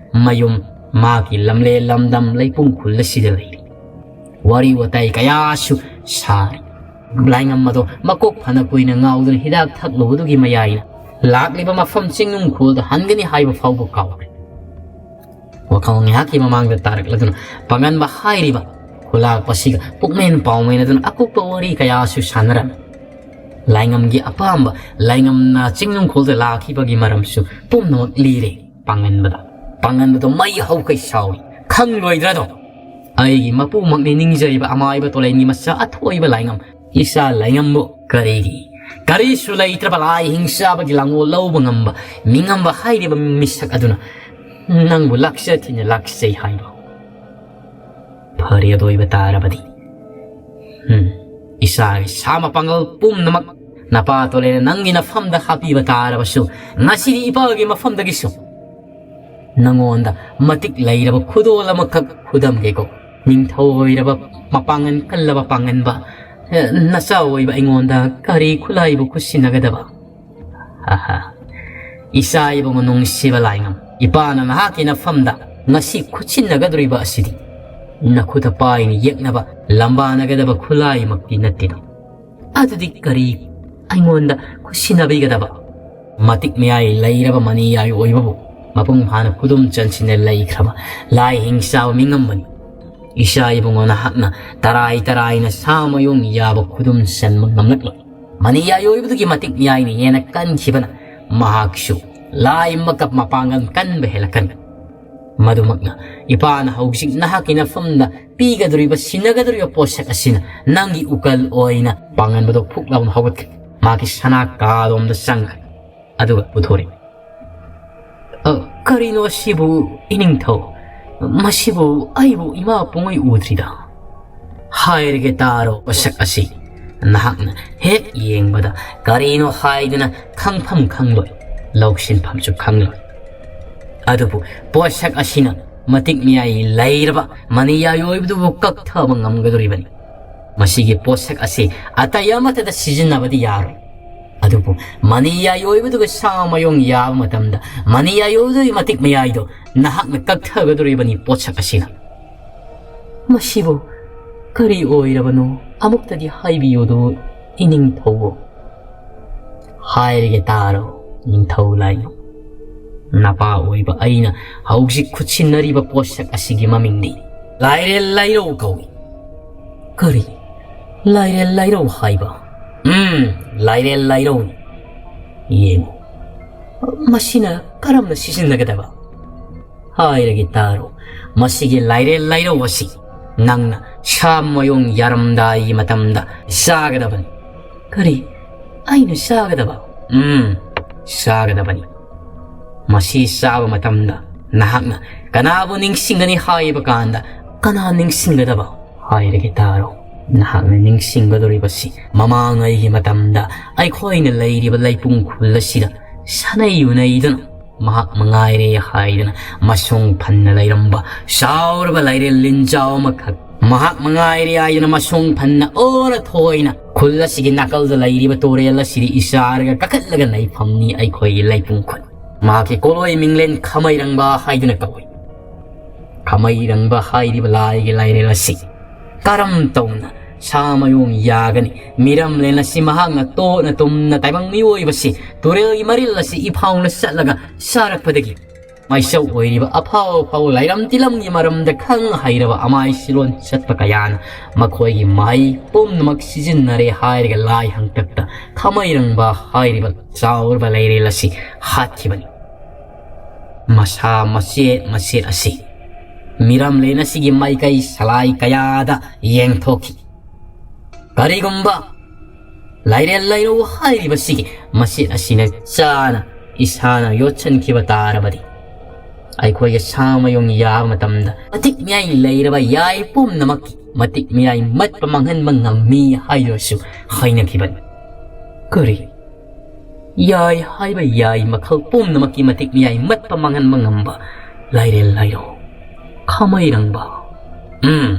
ꯃꯌꯨꯝ, ꯃꯥꯒꯤ ꯂꯝꯂꯦ ꯂꯝꯗꯝ ꯂꯩꯄꯨꯡ ꯈꯨꯜ ꯑꯁꯤꯗ ꯂꯩꯔꯤ꯫ ꯋꯥꯔꯤ ꯋꯥꯇꯥꯏ ꯀꯌꯥꯁꯨ ꯁꯥꯔꯤ꯫ ꯂꯥꯏꯉꯝ ꯑꯗꯣ ꯃꯀꯣꯛ ꯐꯅ ꯀꯨꯏꯅ ꯉꯥꯎꯗꯨꯅ ꯍꯤꯗꯥꯛ ꯊꯛꯂꯨꯕꯗꯨꯒꯤ ꯃꯌꯥꯏꯅ ꯂꯥꯛꯂꯤꯕ ꯃꯐꯝ ꯆꯤꯡꯅꯨꯡꯈꯣꯜꯗ ꯍꯟꯒꯅꯤ ꯍꯥꯏꯕ ꯐꯥꯎꯕ ꯀꯥꯎꯈ꯭ꯔꯦ꯫ ꯋꯥꯈꯜ ꯉꯥꯏꯍꯥꯛꯀꯤ ꯃꯃꯥꯡꯗ ꯇꯥꯔꯛꯂꯗꯨꯅ ꯄꯥꯡꯒꯟꯕ ꯍꯥꯏꯔꯤꯕ ꯈꯨꯂꯥꯛꯄꯁꯤꯒ ꯄꯨꯛꯃꯦꯟ ꯄꯥꯎꯃꯦꯟ ꯑꯗꯨꯅ ꯑꯀꯨꯞꯄ ꯋꯥꯔꯤ ꯀꯌꯥꯁꯨ ꯁꯥꯟꯅꯔꯝꯃꯤ꯫ ꯂꯥꯏꯉꯝꯒꯤ ꯑꯄꯥꯝꯕ, ꯂꯥꯏꯉꯝꯅ ꯆꯤꯡꯅꯨꯡꯈꯣꯜꯗ ꯂꯥꯛꯈꯤꯕꯒꯤ ꯃꯔꯝꯁꯨ ꯄꯨꯝꯅꯃꯛ ꯂꯤꯔꯦ ꯄꯥꯡꯒꯟꯕꯗ꯫ ꯄꯥꯡꯒꯟꯕꯗꯣ ꯃꯩ ꯍꯧꯈꯩ ꯁꯥꯎꯏ꯫ "ꯈꯪꯂꯣꯏꯗ꯭ꯔꯗꯣ? ꯑꯩꯒꯤ ꯃꯄꯨꯃꯛꯅꯤ ꯅꯤꯡꯖꯔꯤꯕ ꯑꯃꯥꯏꯕ ꯇꯣꯂꯦꯟꯒꯤ ꯃꯆꯥ ꯑꯊꯣꯏꯕ ꯂꯥꯏꯉꯝ꯫ ꯏꯆꯥ ꯂꯥꯏꯉꯝꯕꯨ ꯀꯔꯤꯒꯤ? ꯀꯔꯤꯁꯨ ꯂꯩꯇ꯭ꯔꯕ ꯂꯥꯏ ꯍꯤꯡꯆꯥꯕꯒꯤ ꯂꯥꯡꯒꯣꯜ ꯂꯧꯕ ꯉꯝꯕ, ꯃꯤꯉꯝꯕ ꯍꯥꯏꯔꯤꯕ ꯃꯤꯁꯛ ꯑꯗꯨꯅ ꯅꯪꯕꯨ ꯂꯥꯛꯆ ꯊꯤꯅ ꯂꯥꯛꯆꯩ ꯍꯥꯏꯕ? ꯐꯔꯦ, ꯑꯗꯨ ꯑꯣꯏꯕ ꯇꯥꯔꯕꯗꯤ, ꯎꯝ, ꯏꯆꯥꯒꯤ ꯁꯥ ꯃꯄꯥꯡꯒꯜ ꯄꯨꯝꯅꯃꯛ ꯅꯄꯥ ꯇꯣꯂꯦꯟꯅ ꯅꯪꯒꯤ ꯅꯐꯝꯗ ꯍꯥꯞꯄꯤꯕ ꯇꯥꯔꯕꯁꯨ, ꯉꯁꯤꯗꯤ ꯏꯄꯥꯒꯤ ꯃꯐꯝꯗꯒꯤꯁꯨ ꯅꯉꯣꯟꯗ ꯃꯇꯤꯛ ꯂꯩꯔꯕ ꯈꯨꯗꯣꯜ ꯑꯃꯈꯛ ꯈꯨꯗꯝꯒꯦꯀꯣ꯫ ꯅꯤꯡꯊꯧ ꯑꯣꯏꯔꯕ ꯃꯄꯥꯡꯒꯜ ꯀꯜꯂꯕ ꯄꯥꯡꯒꯟꯕ, ꯑꯦ, ꯅꯆꯥ ꯑꯣꯏꯕ ꯑꯩꯉꯣꯟꯗ ꯀꯔꯤ ꯈꯨꯠꯂꯥꯏꯕꯨ ꯈꯨꯠꯁꯤꯟꯅꯒꯗꯕ? ꯑꯍꯥ, ꯏꯆꯥ ꯏꯕꯨꯡꯉꯣ ꯅꯨꯡꯁꯤꯕ ꯂꯥꯏꯉꯝ, ꯏꯄꯥꯅ ꯅꯍꯥꯛꯀꯤ ꯅꯐꯝꯗ ꯉꯁꯤ ꯈꯨꯠꯁꯤꯟꯅꯒꯗꯧꯔꯤꯕ ꯑꯁꯤꯗꯤ ꯅꯈꯨꯠꯇ ꯄꯥꯏꯅ ꯌꯦꯛꯅꯕ ꯂꯝꯕꯥꯅꯒꯗꯕ ꯈꯨꯠꯂꯥꯏꯃꯛꯇꯤ ꯅꯠꯇꯦꯗꯣ꯫ ꯑꯗꯨꯗꯤ ꯀꯔꯤ ꯑꯩꯉꯣꯟꯗ ꯈꯨꯠꯁꯤꯟꯅꯕꯤꯒꯗꯕ? ꯃꯇꯤꯛ ꯃꯌꯥꯏ ꯂꯩꯔꯕ ꯃꯅꯤꯌꯥꯏ ꯑꯣꯏꯕꯕꯨ ꯃꯄꯨꯡ ꯐꯥꯅ ꯈꯨꯗꯨꯝ ꯆꯟꯁꯤꯟꯅ ꯂꯩꯈ꯭ꯔꯕ ꯂꯥꯏ ꯍꯤꯡꯆꯥꯕ ꯃꯤꯉꯝꯕꯅꯤ꯫ ꯏꯆꯥ ꯏꯕꯨꯡꯉꯣ ꯅꯍꯥꯛꯅ ꯇꯔꯥꯏ ꯇꯔꯥꯏꯅ ꯁꯥ ꯃꯌꯣꯡ ꯌꯥꯕ ꯈꯨꯗꯨꯝ ꯆꯟꯕ ꯉꯝꯂꯛꯂꯣꯏ꯫ ꯃꯅꯤꯌꯥꯏ ꯑꯣꯏꯕꯗꯨꯒꯤ ꯃꯇꯤꯛ ꯃꯌꯥꯏꯅ ꯍꯦꯟꯅ ꯀꯟꯈꯤꯕꯅ ꯃꯍꯥꯛꯁꯨ ꯂꯥꯏ ꯑꯃꯒ ꯃꯄꯥꯡꯒꯜ ꯀꯟꯕ ꯍꯦꯜꯂꯛꯀꯅꯤ꯫ ꯃꯗꯨꯃꯛꯅ ꯏꯄꯥꯅ ꯍꯧꯖꯤꯛ ꯅꯍꯥꯛꯀꯤ ꯅꯐꯝꯗ ꯄꯤꯒꯗꯧꯔꯤꯕ, ꯁꯤꯟꯅꯒꯗꯧꯔꯤꯕ ꯄꯣꯠꯁꯛ ꯑꯁꯤꯅ ꯅꯪꯒꯤ ꯎꯀꯜ ꯑꯣꯏꯅ ꯄꯥꯡꯒꯟꯕꯗꯣ ꯐꯨꯛ ꯂꯥꯎꯅ ꯍꯧꯒꯠꯈ꯭ꯔꯦ꯫ ꯃꯥꯒꯤ ꯁꯅꯥ ꯀꯥꯗꯣꯝꯗ ꯆꯪꯈ꯭ꯔꯦ꯫ ꯑꯗꯨꯒ ꯄꯨꯊꯣꯔꯛꯏ꯫ "ꯑ, ꯀꯔꯤꯅꯣ ꯑꯁꯤꯕꯨ, ꯏꯅꯤꯡꯊꯧ? ꯃꯁꯤꯕꯨ ꯑꯩꯕꯨ ꯏꯃꯥ ꯄꯨꯡꯉꯩ ꯎꯗ꯭ꯔꯤꯗ?" ꯍꯥꯏꯔꯒꯦ ꯇꯥꯔꯣ, ꯄꯣꯠꯁꯛ ꯑꯁꯤ ꯅꯍꯥꯛꯅ ꯍꯦꯛ ꯌꯦꯡꯕꯗ ꯀꯔꯤꯅꯣ ꯍꯥꯏꯗꯨꯅ ꯈꯪꯐꯝ ꯈꯪꯂꯣꯏ, ꯂꯧꯁꯤꯟꯐꯝꯁꯨ ꯈꯪꯂꯣꯏ꯫ ꯑꯗꯨꯕꯨ ꯄꯣꯠꯁꯛ ꯑꯁꯤꯅ ꯃꯇꯤꯛ ꯃꯌꯥꯏ ꯂꯩꯔꯕ ꯃꯅꯤꯌꯥꯏ ꯑꯣꯏꯕꯗꯨꯕꯨ ꯀꯛꯊꯕ ꯉꯝꯒꯗꯧꯔꯤꯕꯅꯤ꯫ ꯃꯁꯤꯒꯤ ꯄꯣꯠꯁꯛ ꯑꯁꯤ ꯑꯇꯩ ꯑꯃꯠꯇꯗ ꯁꯤꯖꯤꯟꯅꯕꯗꯤ ꯌꯥꯔꯣꯏ꯫ ꯑꯗꯨꯕꯨ ꯃꯅꯤꯌꯥꯏ ꯑꯣꯏꯕꯗꯨꯒ ꯁꯥ ꯃꯌꯣꯡ ꯌꯥꯕ ꯃꯇꯝꯗ ꯃꯅꯤꯌꯥꯏ ꯑꯣꯏꯕꯗꯨꯒꯤ ꯃꯇꯤꯛ ꯃꯌꯥꯏꯗꯣ ꯅꯍꯥꯛꯅ ꯀꯛꯊꯒꯗꯧꯔꯤꯕꯅꯤ ꯄꯣꯠꯁꯛ ꯑꯁꯤꯅ꯫ "ꯃꯁꯤꯕꯨ ꯀꯔꯤ ꯑꯣꯏꯔꯕꯅꯣ? ꯑꯃꯨꯛꯇꯗꯤ ꯍꯥꯏꯕꯤꯌꯨꯗꯣ, ꯏꯅꯤꯡꯊꯧꯕꯨ꯫" "ꯍꯥꯏꯔꯒꯦ ꯇꯥꯔꯣ, ꯅꯤꯡꯊꯧ ꯂꯥꯏꯉꯝ꯫ ꯅꯄꯥ ꯑꯣꯏꯕ ꯑꯩꯅ ꯍꯧꯖꯤꯛ ꯈꯨꯠꯁꯤꯟꯅꯔꯤꯕ ꯄꯣꯠꯁꯛ ꯑꯁꯤꯒꯤ ꯃꯃꯤꯡꯗꯤ ꯂꯥꯏꯔꯦꯜ ꯂꯥꯏꯔꯧ ꯀꯧꯏ꯫" "ꯀꯔꯤ? ꯂꯥꯏꯔꯦꯜ ꯂꯥꯏꯔꯧ ꯍꯥꯏꯕ?" "ꯎꯝ, ꯂꯥꯏꯔꯦꯜ ꯂꯥꯏꯔꯧꯅꯤ꯫ ꯌꯦꯡꯉꯨ, ꯃꯁꯤꯅ ꯀꯔꯝꯅ ꯁꯤꯖꯤꯟꯅꯒꯗꯕ? ꯍꯥꯏꯔꯒꯦ ꯇꯥꯔꯣ, ꯃꯁꯤꯒꯤ ꯂꯥꯏꯔꯦꯜ ꯂꯥꯏꯔꯧ ꯑꯁꯤ ꯅꯪꯅ ꯁꯥ ꯃꯌꯣꯡ ꯌꯥꯔꯝꯗꯥꯏꯒꯤ ꯃꯇꯝꯗ ꯆꯥꯒꯗꯕꯅꯤ꯫" "ꯀꯔꯤ? ꯑꯩꯅ ꯆꯥꯒꯗꯕ?" "ꯎꯝ, ꯆꯥꯒꯗꯕꯅꯤ꯫ ꯃꯁꯤ ꯆꯥꯕ ꯃꯇꯝꯗ ꯅꯍꯥꯛꯅ ꯀꯅꯥꯕꯨ ꯅꯤꯡꯁꯤꯡꯒꯅꯤ ꯍꯥꯏꯕ ꯀꯥꯟꯗ, ꯀꯅꯥ ꯅꯤꯡꯁꯤꯡꯒꯗꯕ? ꯍꯥꯏꯔꯒꯦ ꯇꯥꯔꯣ, ꯅꯍꯥꯛꯅ ꯅꯤꯡꯁꯤꯡꯒꯗꯧꯔꯤꯕꯁꯤ ꯃꯃꯥꯡꯉꯩꯒꯤ ꯃꯇꯝꯗ ꯑꯩꯈꯣꯏꯅ ꯂꯩꯔꯤꯕ ꯂꯩꯄꯨꯡ ꯈꯨꯜ ꯑꯁꯤꯗ ꯁꯥꯅꯩ ꯎꯅꯩꯗꯨꯅ ꯃꯍꯥꯛ ꯃꯉꯥꯏꯔꯦ ꯍꯥꯏꯗꯨꯅ ꯃꯁꯣꯡ ꯐꯟꯅ ꯂꯩꯔꯝꯕ ꯆꯥꯎꯔꯕ ꯂꯥꯏꯔꯦꯜ ꯂꯤꯟꯖꯥꯎ ꯑꯃꯈꯛ, ꯃꯍꯥꯛ ꯃꯉꯥꯏꯔꯦ ꯍꯥꯏꯗꯨꯅ ꯃꯁꯣꯡ ꯐꯟꯅ ꯑꯣꯔ ꯊꯣꯏꯅ ꯈꯨꯜ ꯑꯁꯤꯒꯤ ꯅꯥꯀꯜꯗ ꯂꯩꯔꯤꯕ ꯇꯨꯔꯦꯜ ꯑꯁꯤꯗꯤ ꯏꯆꯥꯔꯒ ꯀꯥꯈꯠꯂꯒ ꯂꯩꯐꯝꯅꯤ ꯑꯩꯈꯣꯏꯒꯤ ꯂꯩꯄꯨꯡ ꯈꯨꯜ꯫ ꯃꯍꯥꯛꯀꯤ ꯀꯣꯂꯣꯏ ꯃꯤꯡꯂꯦꯟ ꯈꯥꯃꯩꯔꯪꯕ ꯍꯥꯏꯗꯨꯅ ꯀꯧꯏ꯫ ꯈꯥꯃꯩꯔꯪꯕ ꯍꯥꯏꯔꯤꯕ ꯂꯥꯏꯒꯤ ꯂꯥꯏꯔꯦꯜ ꯑꯁꯤ ꯀꯔꯝ ꯇꯧꯅ ꯁꯥ ꯃꯌꯣꯡ ꯌꯥꯒꯅꯤ? ꯃꯤꯔꯝꯂꯦꯟ ꯑꯁꯤ ꯃꯍꯥꯛꯅ ꯇꯣꯠꯅ ꯇꯨꯝꯅ ꯇꯥꯏꯕꯪ ꯃꯤꯑꯣꯏꯕꯁꯤ ꯇꯨꯔꯦꯜꯒꯤ ꯃꯔꯤꯜ ꯑꯁꯤ ꯏꯐꯥꯎꯅ ꯆꯠꯂꯒ ꯆꯥꯔꯛꯄꯗꯒꯤ ꯃꯥꯏꯆꯧ ꯑꯣꯏꯔꯤꯕ ꯑꯐꯥꯎ ꯑꯐꯥꯎ ꯂꯥꯏꯔꯝ ꯇꯤꯂꯝꯒꯤ ꯃꯔꯝꯗ ꯈꯪ ꯍꯩꯔꯕ ꯑꯃꯥꯏ ꯁꯤꯂꯣꯟ ꯆꯠꯄ ꯀꯌꯥꯅ ꯃꯈꯣꯏꯒꯤ ꯃꯍꯩ ꯄꯨꯝꯅꯃꯛ ꯁꯤꯖꯤꯟꯅꯔꯦ ꯍꯥꯏꯔꯒ ꯂꯥꯏ ꯍꯪꯇꯛꯇ ꯈꯥꯃꯩꯔꯪꯕ ꯍꯥꯏꯔꯤꯕ ꯆꯥꯎꯔꯕ ꯂꯩꯔꯦꯜ ꯑꯁꯤ ꯍꯥꯠꯈꯤꯕꯅꯤ꯫ ꯃꯁꯥ ꯃꯆꯦꯠ ꯃꯆꯦꯠ ꯑꯁꯤ ꯃꯤꯔꯝꯂꯦꯟ ꯑꯁꯤꯒꯤ ꯃꯥꯏꯀꯩ ꯁꯂꯥꯏ ꯀꯌꯥꯗ ꯌꯦꯡꯊꯣꯛꯈꯤ꯫ ꯀꯔꯤꯒꯨꯝꯕ ꯂꯥꯏꯔꯦꯜ ꯂꯩꯔꯧ ꯍꯥꯏꯔꯤꯕꯁꯤꯒꯤ ꯃꯆꯦꯠ ꯑꯁꯤꯅ ꯆꯥꯅ ꯏꯁꯥꯅ ꯌꯣꯠꯁꯤꯟꯈꯤꯕ ꯇꯥꯔꯕꯗꯤ, ꯑꯩꯈꯣꯏꯒꯤ ꯁꯥ ꯃꯌꯨꯡ ꯌꯥꯕ ꯃꯇꯝꯗ ꯃꯇꯤꯛ ꯃꯌꯥꯏ ꯂꯩꯔꯕ ꯌꯥꯏ ꯄꯨꯝꯅꯃꯛꯀꯤ ꯃꯇꯤꯛ ꯃꯌꯥꯏ ꯃꯠꯄ ꯃꯥꯡꯍꯟꯕ ꯉꯝꯃꯤ ꯍꯥꯏꯗꯨꯅꯁꯨ ꯍꯥꯏꯅꯈꯤꯕꯅꯤ꯫ ꯀꯔꯤ? ꯌꯥꯏ ꯍꯥꯏꯕ ꯌꯥꯏ ꯃꯈꯜ ꯄꯨꯝꯅꯃꯛꯀꯤ ꯃꯇꯤꯛ ꯃꯌꯥꯏ ꯃꯠꯄ ꯃꯥꯡꯍꯟꯕ ꯉꯝꯕ ꯂꯥꯏꯔꯦꯜ ꯂꯩꯔꯧ ꯈꯥꯃꯩꯔꯪꯕ꯫ ꯎꯝ,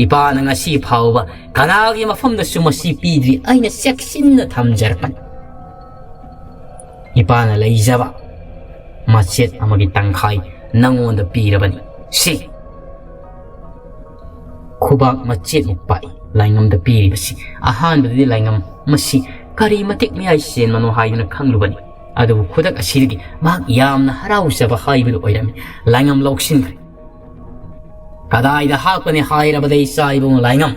ꯏꯄꯥꯅ ꯉꯁꯤ ꯐꯥꯎꯕ ꯀꯅꯥꯒꯤ ꯃꯐꯝꯗꯁꯨ ꯃꯁꯤ ꯄꯤꯗ꯭ꯔꯤ꯫ ꯑꯩꯅ ꯆꯦꯛꯁꯤꯟꯅ ꯊꯝꯖꯔꯛꯄꯅꯤ꯫ ꯏꯄꯥꯅ ꯂꯩꯖꯕ ꯃꯆꯦꯠ ꯑꯃꯒꯤ ꯇꯪꯈꯥꯏ ꯅꯪꯉꯣꯟꯗ ꯄꯤꯔꯕꯅꯤ꯫ ꯁꯤ ꯈꯨꯕꯥꯛ ꯃꯆꯦꯠꯃꯨꯛ ꯄꯥꯛꯏ ꯂꯥꯏꯉꯝꯗ ꯄꯤꯔꯤꯕꯁꯤ꯫ ꯑꯍꯥꯟꯕꯗꯗꯤ ꯂꯥꯏꯉꯝ ꯃꯁꯤ ꯀꯔꯤ ꯃꯇꯤꯛ ꯃꯌꯥꯏ ꯆꯦꯟꯕꯅꯣ ꯍꯥꯏꯗꯨꯅ ꯈꯪꯂꯨꯕꯅꯤ꯫ ꯑꯗꯨꯕꯨ ꯈꯨꯗꯛ ꯑꯁꯤꯗꯒꯤ ꯃꯍꯥꯛ ꯌꯥꯝꯅ ꯍꯔꯥꯎꯖꯕ ꯍꯥꯏꯕꯗꯨ ꯑꯣꯏꯔꯝꯃꯤ꯫ ꯂꯥꯏꯉꯝ ꯂꯧꯁꯤꯟꯈ꯭ꯔꯦ꯫ ꯀꯗꯥꯏꯗ ꯍꯥꯞꯀꯅꯤ ꯍꯥꯏꯔꯕꯗ, ꯏꯆꯥ ꯏꯕꯨꯡꯉꯣ ꯂꯥꯏꯉꯝ,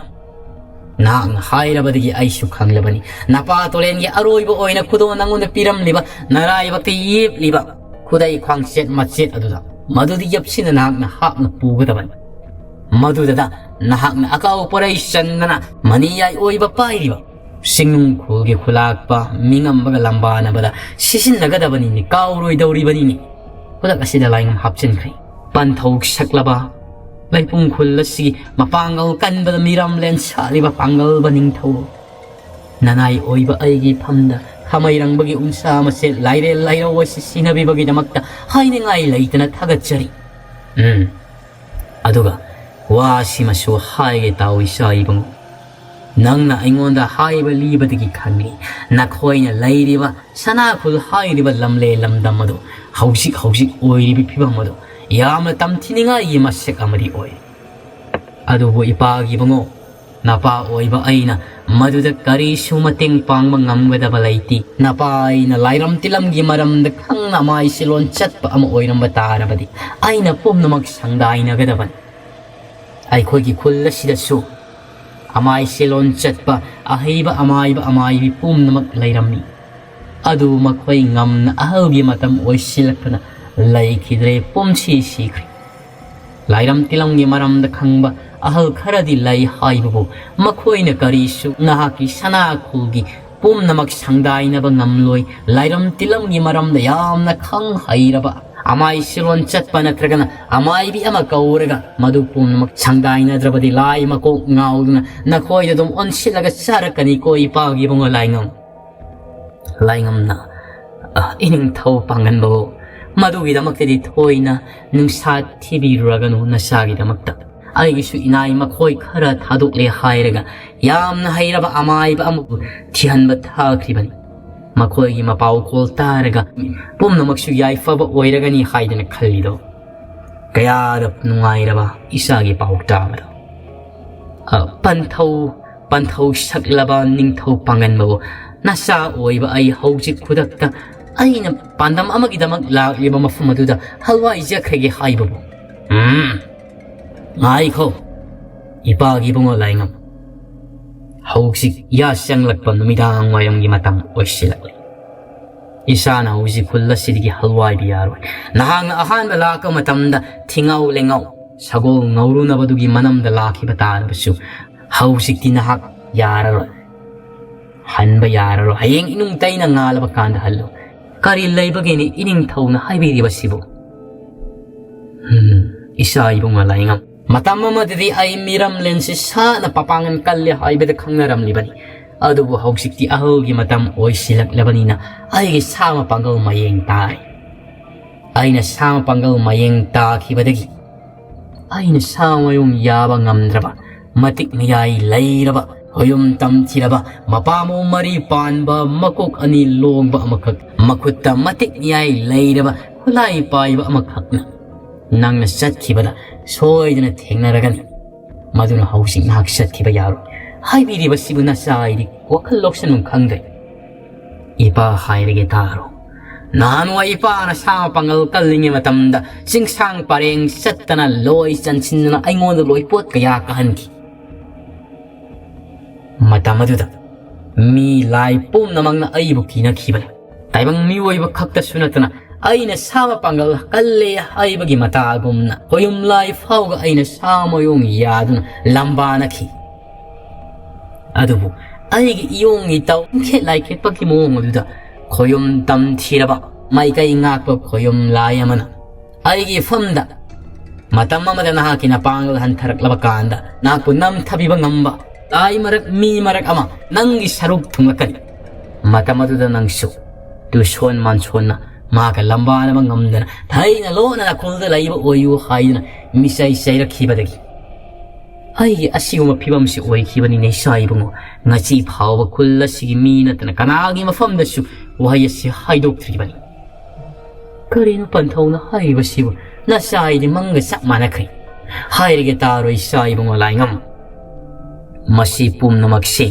ꯅꯍꯥꯛꯅ ꯍꯥꯏꯔꯕꯗꯒꯤ ꯑꯩꯁꯨ ꯈꯪꯂꯕꯅꯤ꯫ ꯅꯄꯥ ꯇꯣꯂꯦꯟꯒꯤ ꯑꯔꯣꯏꯕ ꯑꯣꯏꯅ ꯈꯨꯗꯣꯜ ꯅꯪꯉꯣꯟꯗ ꯄꯤꯔꯝꯂꯤꯕ ꯅꯔꯥꯏꯕꯛꯇ ꯌꯦꯞꯂꯤꯕ ꯈꯨꯗꯩ ꯈ꯭ꯋꯥꯡꯆꯦꯠ ꯃꯆꯦꯠ ꯑꯗꯨꯗ ꯃꯗꯨꯗꯤ ꯌꯦꯞꯁꯤꯟꯅ ꯅꯍꯥꯛꯅ ꯍꯥꯞꯅ ꯄꯨꯒꯗꯕꯅꯤ꯫ ꯃꯗꯨꯗ ꯅꯍꯥꯛꯅ ꯑꯀꯥꯎ ꯄꯣꯔꯩ ꯆꯟꯗꯅ ꯃꯅꯤꯌꯥꯏ ꯑꯣꯏꯕ ꯄꯥꯏꯔꯤꯕ ꯆꯤꯡꯅꯨꯡꯈꯣꯜꯒꯤ ꯈꯨꯂꯥꯛꯄ ꯃꯤꯉꯝꯕꯒ ꯂꯝꯕꯥꯅꯕꯗ ꯁꯤꯖꯤꯟꯅꯒꯗꯕꯅꯤꯅꯦ, ꯀꯥꯎꯔꯣꯏꯗꯧꯔꯤꯕꯅꯤꯅꯦ꯫ ꯈꯨꯗꯛ ꯑꯁꯤꯗ ꯂꯥꯏꯉꯝ ꯍꯥꯞꯆꯤꯟꯈ꯭ꯔꯦ꯫ ꯄꯟꯊꯧ ꯁꯛꯂꯕ ꯂꯩꯄꯨꯡ ꯈꯨꯜ ꯑꯁꯤꯒꯤ ꯃꯄꯥꯡꯒꯜ ꯀꯟꯕꯗ ꯃꯤꯔꯝꯂꯦꯟ ꯁꯥꯠꯂꯤꯕ ꯄꯥꯡꯒꯜꯕ ꯅꯤꯡꯊꯧ, ꯅꯅꯥꯏ ꯑꯣꯏꯕ ꯑꯩꯒꯤ ꯐꯝꯗ ꯈꯥꯃꯩꯔꯪꯕꯒꯤ ꯎꯟꯁꯥ ꯃꯆꯦꯠ ꯂꯥꯏꯔꯦꯜ ꯂꯥꯏꯔꯧ ꯑꯁꯤ ꯁꯤꯟꯅꯕꯤꯕꯒꯤꯗꯃꯛꯇ ꯍꯥꯏꯅꯤꯡꯉꯥꯏ ꯂꯩꯇꯅ ꯊꯥꯒꯠꯆꯔꯤ꯫ ꯎꯝ, ꯑꯗꯨꯒ ꯋꯥꯁꯤꯃꯁꯨ ꯍꯥꯏꯒꯦ ꯇꯥꯎ, ꯏꯆꯥ ꯏꯕꯨꯡꯉꯣ꯫ ꯅꯪꯅ ꯑꯩꯉꯣꯟꯗ ꯍꯥꯏꯕ ꯂꯤꯕꯗꯒꯤ ꯈꯪꯂꯤ, ꯅꯈꯣꯏꯅ ꯂꯩꯔꯤꯕ ꯁꯅꯥꯈꯨꯜ ꯍꯥꯏꯔꯤꯕ ꯂꯝꯂꯦ ꯂꯝꯗꯝ ꯑꯗꯨ, ꯍꯧꯖꯤꯛ ꯍꯧꯖꯤꯛ ꯑꯣꯏꯔꯤꯕ ꯐꯤꯕꯝ ꯑꯗꯨ ꯌꯥꯝꯅ ꯇꯝꯊꯤꯅꯤꯡꯉꯥꯏꯒꯤ ꯃꯁꯛ ꯑꯃꯗꯤ ꯑꯣꯏ꯫ ꯑꯗꯨꯕꯨ ꯏꯄꯥꯒꯤ ꯏꯕꯨꯡꯉꯣ, ꯅꯄꯥ ꯑꯣꯏꯕ ꯑꯩꯅ ꯃꯗꯨꯗ ꯀꯔꯤꯁꯨ ꯃꯇꯦꯡ ꯄꯥꯡꯕ ꯉꯝꯒꯗꯕ ꯂꯩꯇꯦ꯫ ꯅꯄꯥ ꯑꯩꯅ ꯂꯥꯏꯔꯝ ꯇꯤꯂꯝꯒꯤ ꯃꯔꯝꯗ ꯈꯪꯅ ꯑꯃꯥꯏ ꯁꯤꯂꯣꯟ ꯆꯠꯄ ꯑꯃ ꯑꯣꯏꯔꯝꯕ ꯇꯥꯔꯕꯗꯤ ꯑꯩꯅ ꯄꯨꯝꯅꯃꯛ ꯁꯪꯗꯥꯏꯅꯒꯗꯕꯅꯤ꯫ ꯑꯩꯈꯣꯏꯒꯤ ꯈꯨꯜ ꯑꯁꯤꯗꯁꯨ ꯑꯃꯥꯏ ꯁꯤꯂꯣꯟ ꯆꯠꯄ ꯑꯍꯩꯕ ꯑꯃꯥꯏꯕ ꯑꯃꯥꯏꯕꯤ ꯄꯨꯝꯅꯃꯛ ꯂꯩꯔꯝꯃꯤ꯫ ꯑꯗꯨ ꯃꯈꯣꯏ ꯉꯝꯅ ꯑꯍꯜꯒꯤ ꯃꯇꯝ ꯑꯣꯏꯁꯤꯜꯂꯛꯄꯅ ꯂꯩꯈꯤꯗ꯭ꯔꯦ, ꯄꯨꯝꯁꯤ ꯁꯤꯈ꯭ꯔꯦ꯫ ꯂꯥꯏꯔꯝ ꯇꯤꯂꯝꯒꯤ ꯃꯔꯝꯗ ꯈꯪꯕ ꯑꯍꯜ ꯈꯔꯗꯤ ꯂꯩ ꯍꯥꯏꯕꯕꯨ ꯃꯈꯣꯏꯅ ꯀꯔꯤꯁꯨ ꯅꯍꯥꯛꯀꯤ ꯁꯅꯥꯈꯨꯜꯒꯤ ꯄꯨꯝꯅꯃꯛ ꯁꯪꯗꯥꯏꯅꯕ ꯉꯝꯂꯣꯏ꯫ ꯂꯥꯏꯔꯝ ꯇꯤꯂꯝꯒꯤ ꯃꯔꯝꯗ ꯌꯥꯝꯅ ꯈꯪ ꯍꯩꯔꯕ ꯑꯃꯥꯏ ꯁꯤꯂꯣꯟ ꯆꯠꯄ ꯅꯠꯇ꯭ꯔꯒꯅ ꯑꯃꯥꯏꯕꯤ ꯑꯃ ꯀꯧꯔꯒ ꯃꯗꯨ ꯄꯨꯝꯅꯃꯛ ꯁꯪꯗꯥꯏꯅꯗ꯭ꯔꯕꯗꯤ ꯂꯥꯏ ꯃꯀꯣꯛ ꯉꯥꯎꯗꯨꯅ ꯅꯈꯣꯏꯗ ꯑꯗꯨꯝ ꯑꯣꯟꯁꯤꯜꯂꯒ ꯆꯥꯔꯛꯀꯅꯤꯀꯣ ꯏꯄꯥꯒꯤ ꯏꯕꯨꯡꯉꯣ ꯂꯥꯏꯉꯝ꯫ ꯂꯥꯏꯉꯝꯅ, "ꯑ, ꯏꯅꯤꯡꯊꯧ ꯄꯥꯡꯒꯟꯕꯕꯨ, ꯃꯗꯨꯒꯤꯗꯃꯛꯇꯗꯤ ꯊꯣꯏꯅ ꯅꯨꯡꯁꯥ ꯊꯤꯕꯤꯔꯨꯔꯒꯅꯨ ꯅꯆꯥꯒꯤꯗꯃꯛꯇ꯫ ꯑꯩꯒꯤꯁꯨ ꯏꯅꯥꯏ ꯃꯈꯣꯏ ꯈꯔ ꯊꯥꯗꯣꯛꯂꯦ ꯍꯥꯏꯔꯒ ꯌꯥꯝꯅ ꯍꯩꯔꯕ ꯑꯃꯥꯏꯕ ꯑꯃꯕꯨ ꯊꯤꯍꯟꯕ ꯊꯥꯈ꯭ꯔꯤꯕꯅꯤ꯫ ꯃꯈꯣꯏꯒꯤ ꯃꯄꯥꯎ ꯀꯣꯜ ꯇꯥꯔꯒ ꯄꯨꯝꯅꯃꯛꯁꯨ ꯌꯥꯏꯐꯕ ꯑꯣꯏꯔꯒꯅꯤ ꯍꯥꯏꯗꯅ ꯈꯜꯂꯤꯗꯣ꯫ ꯀꯌꯥꯗ ꯅꯨꯡꯉꯥꯏꯔꯕ ꯏꯆꯥꯒꯤ ꯄꯥꯎ ꯇꯥꯕꯗꯣ꯫ ꯑ, ꯄꯟꯊꯧ, ꯄꯟꯊꯧ ꯁꯛꯂꯕ ꯅꯤꯡꯊꯧ ꯄꯥꯡꯒꯟꯕꯕꯨ, ꯅꯆꯥ ꯑꯣꯏꯕ ꯑꯩ ꯍꯧꯖꯤꯛ ꯈꯨꯗꯛꯇ ꯑꯩꯅ ꯄꯥꯟꯗꯝ ꯑꯃꯒꯤꯗꯃꯛ ꯂꯥꯛꯂꯤꯕ ꯃꯐꯝ ꯑꯗꯨꯗ ꯍꯜꯋꯥꯏꯖꯈ꯭ꯔꯒꯦ ꯍꯥꯏꯕꯕꯨ꯫ ꯎꯝ, ꯉꯥꯏꯈꯣ, ꯏꯄꯥꯒꯤ ꯏꯕꯨꯡꯉꯣ ꯂꯥꯏꯉꯝ꯫ ꯍꯧꯖꯤꯛ ꯌꯥꯆꯪꯂꯛꯄ ꯅꯨꯃꯤꯗꯥꯡ ꯋꯥꯏꯔꯝꯒꯤ ꯃꯇꯝ ꯑꯣꯏꯁꯤꯜꯂꯛꯂꯤ꯫ ꯏꯁꯥꯅ ꯍꯧꯖꯤꯛ ꯈꯨꯜ ꯑꯁꯤꯗꯒꯤ ꯍꯜꯋꯥꯏꯕ ꯌꯥꯔꯣꯏ꯫ ꯅꯍꯥꯛꯅ ꯑꯍꯥꯟꯕ ꯂꯥꯛꯄ ꯃꯇꯝꯗ ꯊꯤꯉꯥꯎ ꯂꯩꯉꯥꯎ, ꯁꯒꯣꯜ ꯉꯧꯔꯨꯅꯕꯗꯨꯒꯤ ꯃꯅꯝꯗ ꯂꯥꯛꯈꯤꯕ ꯇꯥꯔꯕꯁꯨ, ꯍꯧꯖꯤꯛꯇꯤ ꯅꯍꯥꯛ ꯌꯥꯔꯔꯣꯏ꯫ ꯍꯟꯕ ꯌꯥꯔꯔꯣꯏ꯫ ꯍꯌꯦꯡ ꯏꯅꯨꯡ ꯇꯩꯅ ꯉꯥꯜꯂꯕ ꯀꯥꯟꯗ ꯍꯜꯂꯨ꯫ ꯀꯔꯤ ꯂꯩꯕꯒꯦꯅꯦ ꯏꯅꯤꯡꯊꯧꯅ ꯍꯥꯏꯕꯤꯔꯤꯕꯁꯤꯕꯨ? ꯎꯝ, ꯏꯆꯥ ꯏꯕꯨꯡꯉꯣ ꯂꯥꯏꯉꯝ꯫ ꯃꯇꯝ ꯑꯃꯗꯗꯤ ꯑꯩ ꯃꯤꯔꯝꯂꯦꯟꯁꯤ ꯁꯥꯅ ꯄꯄꯥꯡꯒꯜ ꯀꯜꯂꯦ ꯍꯥꯏꯕꯗ ꯈꯪꯅꯔꯝꯂꯤꯕꯅꯤ꯫ ꯑꯗꯨꯕꯨ ꯍꯧꯖꯤꯛꯇꯤ ꯑꯍꯜꯒꯤ ꯃꯇꯝ ꯑꯣꯏꯁꯤꯜꯂꯛꯂꯕꯅꯤꯅ ꯑꯩꯒꯤ ꯁꯥ ꯃꯄꯥꯡꯒꯜ ꯃꯌꯦꯡ ꯇꯥꯔꯦ꯫ ꯑꯩꯅ ꯁꯥ ꯃꯄꯥꯡꯒꯜ ꯃꯌꯦꯡ ꯇꯥꯈꯤꯕꯗꯒꯤ ꯑꯩꯅ ꯁꯥ ꯃꯌꯨꯡ ꯌꯥꯕ ꯉꯝꯗ꯭ꯔꯕ, ꯃꯇꯤꯛ ꯃꯌꯥꯏ ꯂꯩꯔꯕ ꯈꯣꯌꯨꯝ ꯇꯝꯊꯤꯔꯕ, ꯃꯄꯥ ꯃꯑꯣꯡ ꯃꯔꯤ ꯄꯥꯟꯕ, ꯃꯀꯣꯛ ꯑꯅꯤ ꯂꯣꯡꯕ ꯑꯃꯈꯛ, ꯃꯈꯨꯠꯇ ꯃꯇꯤꯛ ꯃꯤꯌꯥꯏ ꯂꯩꯔꯕ ꯈꯨꯠꯂꯥꯏ ꯄꯥꯏꯕ ꯑꯃꯈꯛꯅ ꯅꯪꯅ ꯆꯠꯈꯤꯕꯗ ꯁꯣꯏꯗꯅ ꯊꯦꯡꯅꯔꯒꯅꯤ꯫ ꯃꯗꯨꯅ ꯍꯧꯖꯤꯛ ꯅꯍꯥꯛ ꯆꯠꯈꯤꯕ ꯌꯥꯔꯣꯏ꯫ ꯍꯥꯏꯕꯤꯔꯤꯕꯁꯤꯕꯨ ꯅꯆꯥ ꯑꯩꯗꯤ ꯋꯥꯈꯜ ꯂꯧꯁꯤꯟꯐꯝ ꯈꯪꯗ꯭ꯔꯦ꯫ ꯏꯄꯥ ꯍꯥꯏꯔꯒꯦ ꯇꯥꯔꯣ꯫ ꯅꯍꯥꯟꯋꯥꯏ ꯏꯄꯥꯅ ꯁꯥ ꯃꯄꯥꯡꯒꯜ ꯀꯜꯂꯤꯉꯩ ꯃꯇꯝꯗ ꯆꯤꯡꯁꯥꯡ ꯄꯔꯦꯡ ꯆꯠꯇꯅ ꯂꯣꯏ ꯆꯟꯁꯤꯟꯗꯅ ꯑꯩꯉꯣꯟꯗ ꯂꯣꯏ ꯄꯣꯠ ꯀꯌꯥ ꯀꯥꯍꯟꯈꯤ꯫ ꯃꯇꯝ ꯑꯗꯨꯗ ꯃꯤ ꯂꯥꯏ ꯄꯨꯝꯅꯃꯛꯅ ꯑꯩꯕꯨ ꯀꯤꯅꯈꯤꯕꯅꯤ꯫ ꯇꯥꯏꯕꯪ ꯃꯤꯑꯣꯏꯕ ꯈꯛꯇꯁꯨ ꯅꯠꯇꯅ ꯑꯩꯅ ꯁꯥ ꯃꯄꯥꯡꯒꯜ ꯀꯜꯂꯦ ꯍꯥꯏꯕꯒꯤ ꯃꯇꯥꯒꯨꯝꯅ ꯈꯣꯌꯨꯝ ꯂꯥꯏ ꯐꯥꯎꯕ ꯑꯩꯅ ꯁꯥ ꯃꯌꯣꯡ ꯌꯥꯗꯨꯅ ꯂꯝꯕꯥꯅꯈꯤ꯫ ꯑꯗꯨꯕꯨ ꯑꯩꯒꯤ ꯏꯌꯣꯡ ꯏꯇꯧ ꯏꯪꯈꯦꯠ ꯂꯥꯏꯈꯦꯠꯄꯒꯤ ꯃꯑꯣꯡ ꯑꯗꯨꯗ ꯈꯣꯌꯨꯝ ꯇꯝꯊꯤꯔꯕ ꯃꯥꯏꯀꯩ ꯉꯥꯛꯄ ꯈꯣꯌꯨꯝ ꯂꯥꯏ ꯑꯃꯅ ꯑꯩꯒꯤ ꯏꯐꯝꯗ ꯃꯇꯝ ꯑꯃꯗ ꯅꯍꯥꯛꯀꯤ ꯅꯄꯥꯡꯒꯜ ꯍꯟꯊꯔꯛꯂꯕ ꯀꯥꯟꯗ ꯅꯍꯥꯛꯄꯨ ꯅꯝꯊꯕꯤꯕ ꯉꯝꯕ ꯂꯥꯏ ꯃꯔꯛ ꯃꯤ ꯃꯔꯛ ꯑꯃ ꯅꯪꯒꯤ ꯁꯔꯨꯛ ꯊꯨꯡꯂꯛꯀꯅꯤ꯫ ꯃꯇꯝ ꯑꯗꯨꯗ ꯅꯪꯁꯨ ꯇꯨꯁꯣꯟ ꯃꯥꯟꯁꯣꯟꯅ ꯃꯍꯥꯛꯀ ꯂꯝꯕꯥꯅꯕ ꯉꯝꯗꯅ ꯊꯩꯅ ꯂꯣꯟꯅ ꯅꯥꯀꯣꯜꯗ ꯂꯩꯕ ꯑꯣꯏꯌꯨ ꯍꯥꯏꯗꯨꯅ ꯃꯤꯆꯩ ꯆꯩꯔꯛꯈꯤꯕꯗꯒꯤ ꯑꯩꯒꯤ ꯑꯁꯤꯒꯨꯝꯕ ꯐꯤꯕꯝꯁꯤ ꯑꯣꯏꯈꯤꯕꯅꯤꯅꯦ ꯏꯆꯥ ꯏꯕꯨꯡꯉꯣ꯫ ꯉꯁꯤ ꯐꯥꯎꯕ ꯈꯨꯜ ꯑꯁꯤꯒꯤ ꯃꯤ ꯅꯠꯇꯅ ꯀꯅꯥꯒꯤ ꯃꯐꯝꯗꯁꯨ ꯋꯥꯍꯩ ꯑꯁꯤ ꯍꯥꯏꯗꯣꯛꯇ꯭ꯔꯤꯕꯅꯤ꯫ ꯀꯔꯤꯅꯣ ꯄꯟꯊꯧꯅ ꯍꯥꯏꯔꯤꯕꯁꯤꯕꯨ? ꯅꯆꯥ ꯑꯩꯗꯤ ꯃꯪꯒ ꯆꯞ ꯃꯥꯟꯅꯈ꯭ꯔꯦ꯫ ꯍꯥꯏꯔꯒꯦ ꯇꯥꯔꯣ ꯏꯆꯥ ꯏꯕꯨꯡꯉꯣ ꯂꯥꯏꯉꯝ꯫ ꯃꯁꯤ ꯄꯨꯝꯅꯃꯛꯁꯤ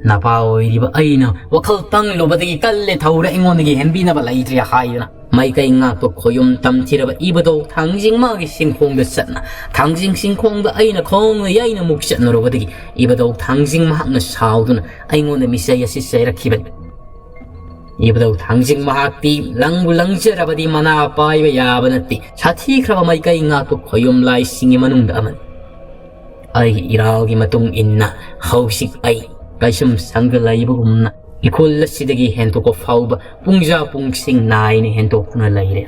ꯅꯄꯥ ꯑꯣꯏꯔꯤꯕ ꯑꯩꯅ ꯋꯥꯈꯜ ꯄꯪꯂꯨꯕꯗꯒꯤ ꯀꯜꯂꯦ ꯊꯧꯔꯦ ꯑꯩꯉꯣꯟꯗꯒꯤ ꯍꯦꯟꯕꯤꯅꯕ ꯂꯩꯇ꯭ꯔꯦ ꯍꯥꯏꯗꯨꯅ ꯃꯥꯏꯀꯩ ꯉꯥꯛꯄ ꯈꯣꯌꯨꯝ ꯇꯝꯊꯤꯔꯕ ꯏꯕꯨꯙꯧ ꯊꯥꯡꯖꯤꯡ ꯃꯥꯒꯤ ꯁꯤꯡꯈꯣꯡꯗ ꯆꯠꯅ ꯊꯥꯡꯖꯤꯡ ꯁꯤꯡꯈꯣꯡꯗ ꯑꯩꯅ ꯈꯣꯡꯅ ꯌꯩꯅ ꯃꯨꯛ ꯆꯠꯅꯔꯨꯕꯗꯒꯤ ꯏꯕꯨꯙꯧ ꯊꯥꯡꯖꯤꯡ ꯃꯍꯥꯛꯅ ꯁꯥꯎꯗꯨꯅ ꯑꯩꯉꯣꯟꯗ ꯃꯤꯆꯩ ꯑꯁꯤ ꯆꯩꯔꯛꯈꯤꯕꯅꯤ꯫ ꯏꯕꯨꯙꯧ ꯊꯥꯡꯖꯤꯡ ꯃꯍꯥꯛꯇꯤ ꯂꯪꯕꯨ ꯂꯪꯖꯔꯕꯗꯤ ꯃꯅꯥ ꯄꯥꯏꯕ ꯌꯥꯕ ꯅꯠꯇꯦ꯫ ꯁꯥꯊꯤꯈ꯭ꯔꯕ ꯃꯥꯏꯀꯩ ꯉꯥꯛꯄ ꯈꯣꯌꯨꯝ ꯂꯥꯏꯁꯤꯡꯒꯤ ꯃꯅꯨꯡꯗ ꯑꯃꯅꯤ꯫ ꯑꯩꯒꯤ ꯏꯔꯥꯜꯒꯤ ꯃꯇꯨꯡ ꯏꯟꯅ ꯍꯧꯖꯤꯛ ꯑꯩ ꯀꯩꯁꯨꯝ ꯁꯪꯒ ꯂꯩꯕꯒꯨꯝꯅ ꯏꯈꯨꯜ ꯑꯁꯤꯗꯒꯤ ꯍꯦꯟꯗꯣꯛꯄ ꯐꯥꯎꯕ ꯄꯨꯡꯖꯥ ꯄꯨꯡꯁꯤꯡ ꯅꯥꯏꯅ ꯍꯦꯟꯗꯣꯛꯇꯨꯅ ꯂꯩꯔꯦ꯫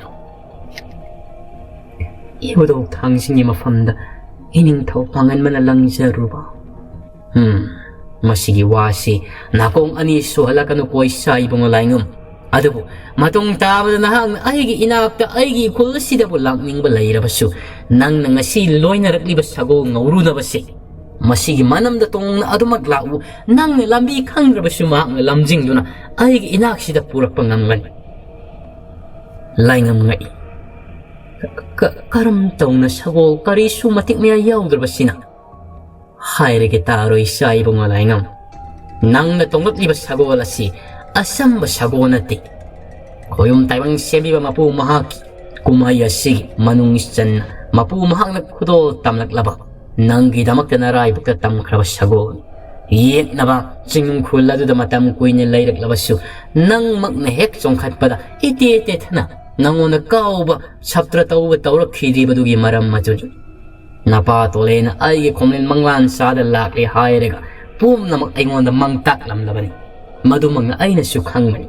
ꯏꯕꯨꯙꯧ ꯊꯥꯡꯖꯤꯡꯒꯤ ꯃꯐꯝꯗ ꯏꯅꯤꯡꯊꯧ ꯄꯥꯡꯒꯟꯕꯅ ꯂꯪꯖꯔꯨꯕ꯫ ꯎꯝ, ꯃꯁꯤꯒꯤ ꯋꯥꯁꯤ ꯅꯥꯀꯣꯡ ꯑꯅꯤ ꯁꯨꯍꯜꯂꯛꯀꯅꯨ ꯀꯣ ꯏꯆꯥ ꯏꯕꯨꯡꯉꯣ ꯂꯥꯏꯉꯝ꯫ ꯑꯗꯨꯕꯨ ꯃꯇꯨꯡ ꯇꯥꯕꯗ ꯅꯍꯥꯛꯅ ꯑꯩꯒꯤ ꯏꯅꯥꯛꯇ ꯑꯩꯒꯤ ꯏꯈꯨꯜ ꯑꯁꯤꯗꯕꯨ ꯂꯥꯛꯅꯤꯡꯕ ꯂꯩꯔꯕꯁꯨ ꯅꯪꯅ ꯉꯁꯤ ꯂꯣꯏꯅꯔꯛꯂꯤꯕ ꯁꯒꯣꯜ ꯉꯧꯔꯨꯅꯕꯁꯤ ꯃꯁꯤꯒꯤ ꯃꯅꯝꯗ ꯇꯣꯡꯅ ꯑꯗꯨꯃꯛ ꯂꯥꯛꯎ꯫ ꯅꯪꯅ ꯂꯝꯕꯤ ꯈꯪꯗ꯭ꯔꯕꯁꯨ ꯃꯍꯥꯛꯅ ꯂꯝꯖꯤꯡꯗꯨꯅ ꯑꯩꯒꯤ ꯏꯅꯥꯛꯁꯤꯗ ꯄꯨꯔꯛꯄ ꯉꯝꯒꯅꯤ꯫ ꯂꯥꯏꯉꯝ ꯉꯛꯏ꯫ "ꯀ-, ꯀ-, ꯀꯔꯝ ꯇꯧꯅ ꯁꯒꯣꯜ ꯀꯔꯤꯁꯨ ꯃꯇꯤꯛ ꯃꯌꯥꯏ ꯌꯥꯎꯗ꯭ꯔꯕꯁꯤꯅ?" "ꯍꯥꯏꯔꯒꯦ ꯇꯥꯔꯣ ꯏꯆꯥ ꯏꯕꯨꯡꯉꯣ ꯂꯥꯏꯉꯝ꯫ ꯅꯪꯅ ꯇꯣꯡꯂꯛꯂꯤꯕ ꯁꯒꯣꯜ ꯑꯁꯤ ꯑꯆꯝꯕ ꯁꯒꯣꯜ ꯅꯠꯇꯦ꯫ ꯈꯣꯌꯨꯝ ꯇꯥꯏꯕꯪ ꯁꯦꯝꯕꯤꯕ ꯃꯄꯨ ꯃꯍꯥꯛꯀꯤ ꯀꯨꯝꯍꯩ ꯑꯁꯤꯒꯤ ꯃꯅꯨꯡ ꯆꯟꯅ ꯃꯄꯨ ꯃꯍꯥꯛꯅ ꯈꯨꯗꯣꯜ ꯇꯝꯂꯛꯂꯕ ꯅꯪꯒꯤꯗꯃꯛꯇ ꯅꯔꯥꯏꯕꯛꯇ ꯇꯝꯈ꯭ꯔꯕ ꯁꯒꯣꯜ꯫ ꯌꯦꯛꯅꯕ ꯆꯤꯡꯅꯨꯡ ꯈꯨꯜ ꯑꯗꯨꯗ ꯃꯇꯝ ꯀꯨꯏꯅ ꯂꯩꯔꯛꯂꯕꯁꯨ ꯅꯪꯃꯛꯅ ꯍꯦꯛ ꯆꯣꯡꯈꯠꯄꯗ ꯏꯇꯦ ꯇꯦꯊꯅ ꯅꯉꯣꯟꯗ ꯀꯥꯎꯕ ꯁꯞꯇ꯭ꯔ ꯇꯧꯕ ꯇꯧꯔꯛꯈꯤꯗ꯭ꯔꯤꯕꯗꯨꯒꯤ ꯃꯔꯝ ꯑꯗꯨꯅꯤ꯫ ꯅꯄꯥ ꯇꯣꯂꯦꯅ ꯑꯩꯒꯤ ꯈꯣꯝꯂꯦꯟ ꯃꯪꯂꯥꯟ ꯆꯥꯗ ꯂꯥꯛꯂꯦ ꯍꯥꯏꯔꯒ ꯄꯨꯝꯅꯃꯛ ꯑꯩꯉꯣꯟꯗ ꯃꯪ ꯇꯥꯛꯂꯝꯂꯕꯅꯤ꯫ ꯃꯗꯨꯃꯛꯅ ꯑꯩꯅꯁꯨ ꯈꯪꯕꯅꯤ꯫"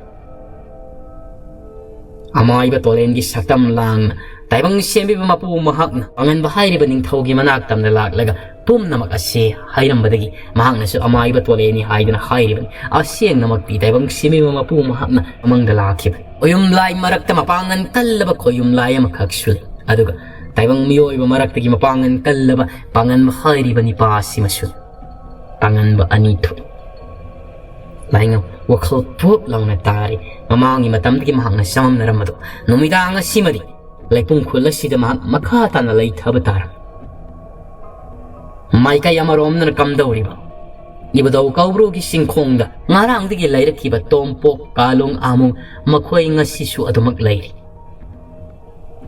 ꯑꯃꯥꯏꯕ ꯇꯣꯂꯦꯟꯒꯤ ꯁꯛꯇꯝ ꯂꯥꯡꯅ ꯇꯥꯏꯕꯪ ꯁꯦꯝꯕꯤꯕ ꯃꯄꯨ ꯃꯍꯥꯛꯅ ꯄꯥꯡꯒꯟꯕ ꯍꯥꯏꯔꯤꯕ ꯅꯤꯡꯊꯧꯒꯤ ꯃꯅꯥꯛ ꯇꯝꯅ ꯂꯥꯛꯂꯒ ꯄꯨꯝꯅꯃꯛ ꯑꯁꯤ ꯍꯥꯏꯔꯝꯕꯗꯒꯤ ꯃꯍꯥꯛꯅꯁꯨ ꯑꯃꯥꯏꯕ ꯇꯣꯂꯦꯟꯅꯤ ꯍꯥꯏꯗꯨꯅ ꯍꯥꯏꯔꯤꯕꯅꯤ꯫ ꯑꯁꯦꯡꯅꯃꯛꯇꯤ ꯇꯥꯏꯕꯪ ꯁꯦꯝꯕꯤꯕ ꯃꯄꯨ ꯃꯍꯥꯛꯅ ꯃꯪꯗ ꯂꯥꯛꯈꯤꯕꯅꯤ꯫ ꯈꯣꯌꯨꯝ ꯂꯥꯏ ꯃꯔꯛꯇ ꯃꯄꯥꯡꯒꯜ ꯀꯜꯂꯕ ꯈꯣꯌꯨꯝ ꯂꯥꯏ ꯑꯃꯈꯛꯁꯨ ꯂꯩ꯫ ꯑꯗꯨꯒ ꯇꯥꯏꯕꯪ ꯃꯤꯑꯣꯏꯕ ꯃꯔꯛꯇꯒꯤ ꯃꯄꯥꯡꯒꯜ ꯀꯜꯂꯕ ꯄꯥꯡꯒꯟꯕ ꯍꯥꯏꯔꯤꯕ ꯅꯤꯄꯥ ꯑꯁꯤꯃꯁꯨ ꯂꯩ꯫ ꯄꯥꯡꯒꯟꯕ ꯑꯅꯤ ꯊꯣꯛꯏ꯫ ꯂꯥꯏꯉꯝ ꯋꯥꯈꯜ ꯄꯨꯞ ꯂꯥꯎꯅ ꯇꯥꯔꯤ꯫ ꯃꯃꯥꯡꯒꯤ ꯃꯇꯝꯗꯒꯤ ꯃꯍꯥꯛꯅ ꯆꯃꯝꯅꯔꯝꯕꯗꯣ ꯅꯨꯃꯤꯗꯥꯡ ꯑꯁꯤꯃꯗꯤ ꯂꯩꯄꯨꯡ ꯈꯨꯜ ꯑꯁꯤꯗ ꯃꯍꯥꯛ ꯃꯈꯥ ꯇꯥꯅ ꯂꯩꯊꯕ ꯇꯥꯔꯝꯃꯤ꯫ ꯃꯥꯏꯀꯩ ꯑꯃꯔꯣꯝꯗꯅ ꯀꯝꯗꯧꯔꯤꯕ ꯏꯕꯨꯙꯧ ꯀꯧꯕ꯭ꯔꯨꯒꯤ ꯆꯤꯡꯈꯣꯡꯗ ꯉꯔꯥꯡꯗꯒꯤ ꯂꯩꯔꯛꯈꯤꯕ ꯇꯣꯝꯄꯣꯛ, ꯀꯥꯂꯨꯡ, ꯑꯥꯃꯨꯡ ꯃꯈꯣꯏ ꯉꯁꯤꯁꯨ ꯑꯗꯨꯃꯛ ꯂꯩꯔꯤ꯫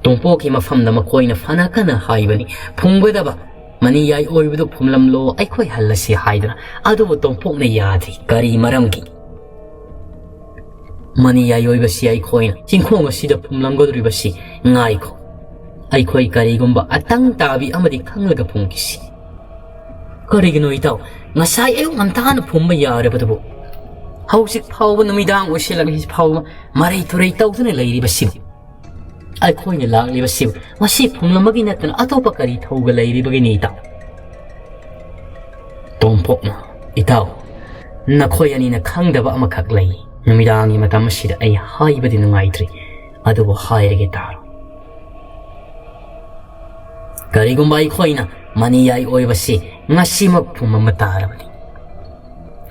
ꯇꯣꯝꯄꯣꯛꯀꯤ ꯃꯐꯝꯗ ꯃꯈꯣꯏꯅ ꯐꯅ ꯀꯟꯅ ꯍꯥꯏꯕꯅꯤ, "ꯐꯨꯝꯒꯗꯕ ꯃꯅꯤꯌꯥꯏ ꯑꯣꯏꯕꯗꯨ ꯐꯨꯝꯂꯝꯂꯣ, ꯑꯩꯈꯣꯏ ꯍꯜꯂꯁꯤ" ꯍꯥꯏꯗꯨꯅ꯫ ꯑꯗꯨꯕꯨ ꯇꯣꯝꯄꯣꯛꯅ ꯌꯥꯗ꯭ꯔꯤ꯫ ꯀꯔꯤ ꯃꯔꯝꯒꯤ? "ꯃꯅꯤꯌꯥꯏ ꯑꯣꯏꯕꯁꯤ ꯑꯩꯈꯣꯏꯅ ꯆꯤꯡꯈꯣꯡ ꯑꯁꯤꯗ ꯐꯨꯝꯂꯝꯒꯗꯧꯔꯤꯕꯁꯤ ꯉꯥꯏꯈꯣ꯫ ꯑꯩꯈꯣꯏ ꯀꯔꯤꯒꯨꯝꯕ ꯑꯇꯪ ꯇꯥꯕꯤ ꯑꯃꯗꯤ ꯈꯪꯂꯒ ꯐꯨꯝꯈꯤꯁꯤ꯫" "ꯀꯔꯤꯒꯤꯅꯣ ꯏꯇꯥꯎ? ꯉꯁꯥꯏ ꯑꯌꯨꯛ ꯉꯟꯇꯥꯅ ꯐꯨꯝꯕ ꯌꯥꯔꯕꯗꯨꯕꯨ ꯍꯧꯖꯤꯛ ꯐꯥꯎꯕ, ꯅꯨꯃꯤꯗꯥꯡ ꯑꯣꯏꯁꯤꯜꯂꯛꯂꯤ ꯐꯥꯎꯕ ꯃꯔꯩ ꯇꯨꯔꯩ ꯇꯧꯗꯨꯅ ꯂꯩꯔꯤꯕꯁꯤꯕꯨ?" "ꯑꯩꯈꯣꯏꯅ ꯂꯥꯛꯂꯤꯕꯁꯤꯕꯨ ꯃꯁꯤ ꯐꯨꯝꯂꯝꯕꯒꯤ ꯅꯠꯇꯅ ꯑꯇꯣꯞꯄ ꯀꯔꯤ ꯊꯧꯒ ꯂꯩꯔꯤꯕꯒꯤꯅꯤ ꯏꯇꯥꯎ?" ꯇꯣꯝꯄꯣꯛꯅ, "ꯏꯇꯥꯎ, ꯅꯈꯣꯏ ꯑꯅꯤꯅ ꯈꯪꯗꯕ ꯑꯃꯈꯛ ꯂꯩ꯫ ꯅꯨꯃꯤꯗꯥꯡꯒꯤ ꯃꯇꯝ ꯑꯁꯤꯗ ꯑꯩ ꯍꯥꯏꯕꯗꯤ ꯅꯨꯡꯉꯥꯏꯇ꯭ꯔꯤ, ꯑꯗꯨꯕꯨ ꯍꯥꯏꯔꯒꯦ ꯇꯥꯔꯣ꯫ ꯀꯔꯤꯒꯨꯝꯕ ꯑꯩꯈꯣꯏꯅ ꯃꯅꯤꯌꯥꯏ ꯑꯣꯏꯕꯁꯤ ꯉꯁꯤꯃꯛ ꯐꯨꯝ ꯑꯃ ꯇꯥꯔꯕꯅꯤ꯫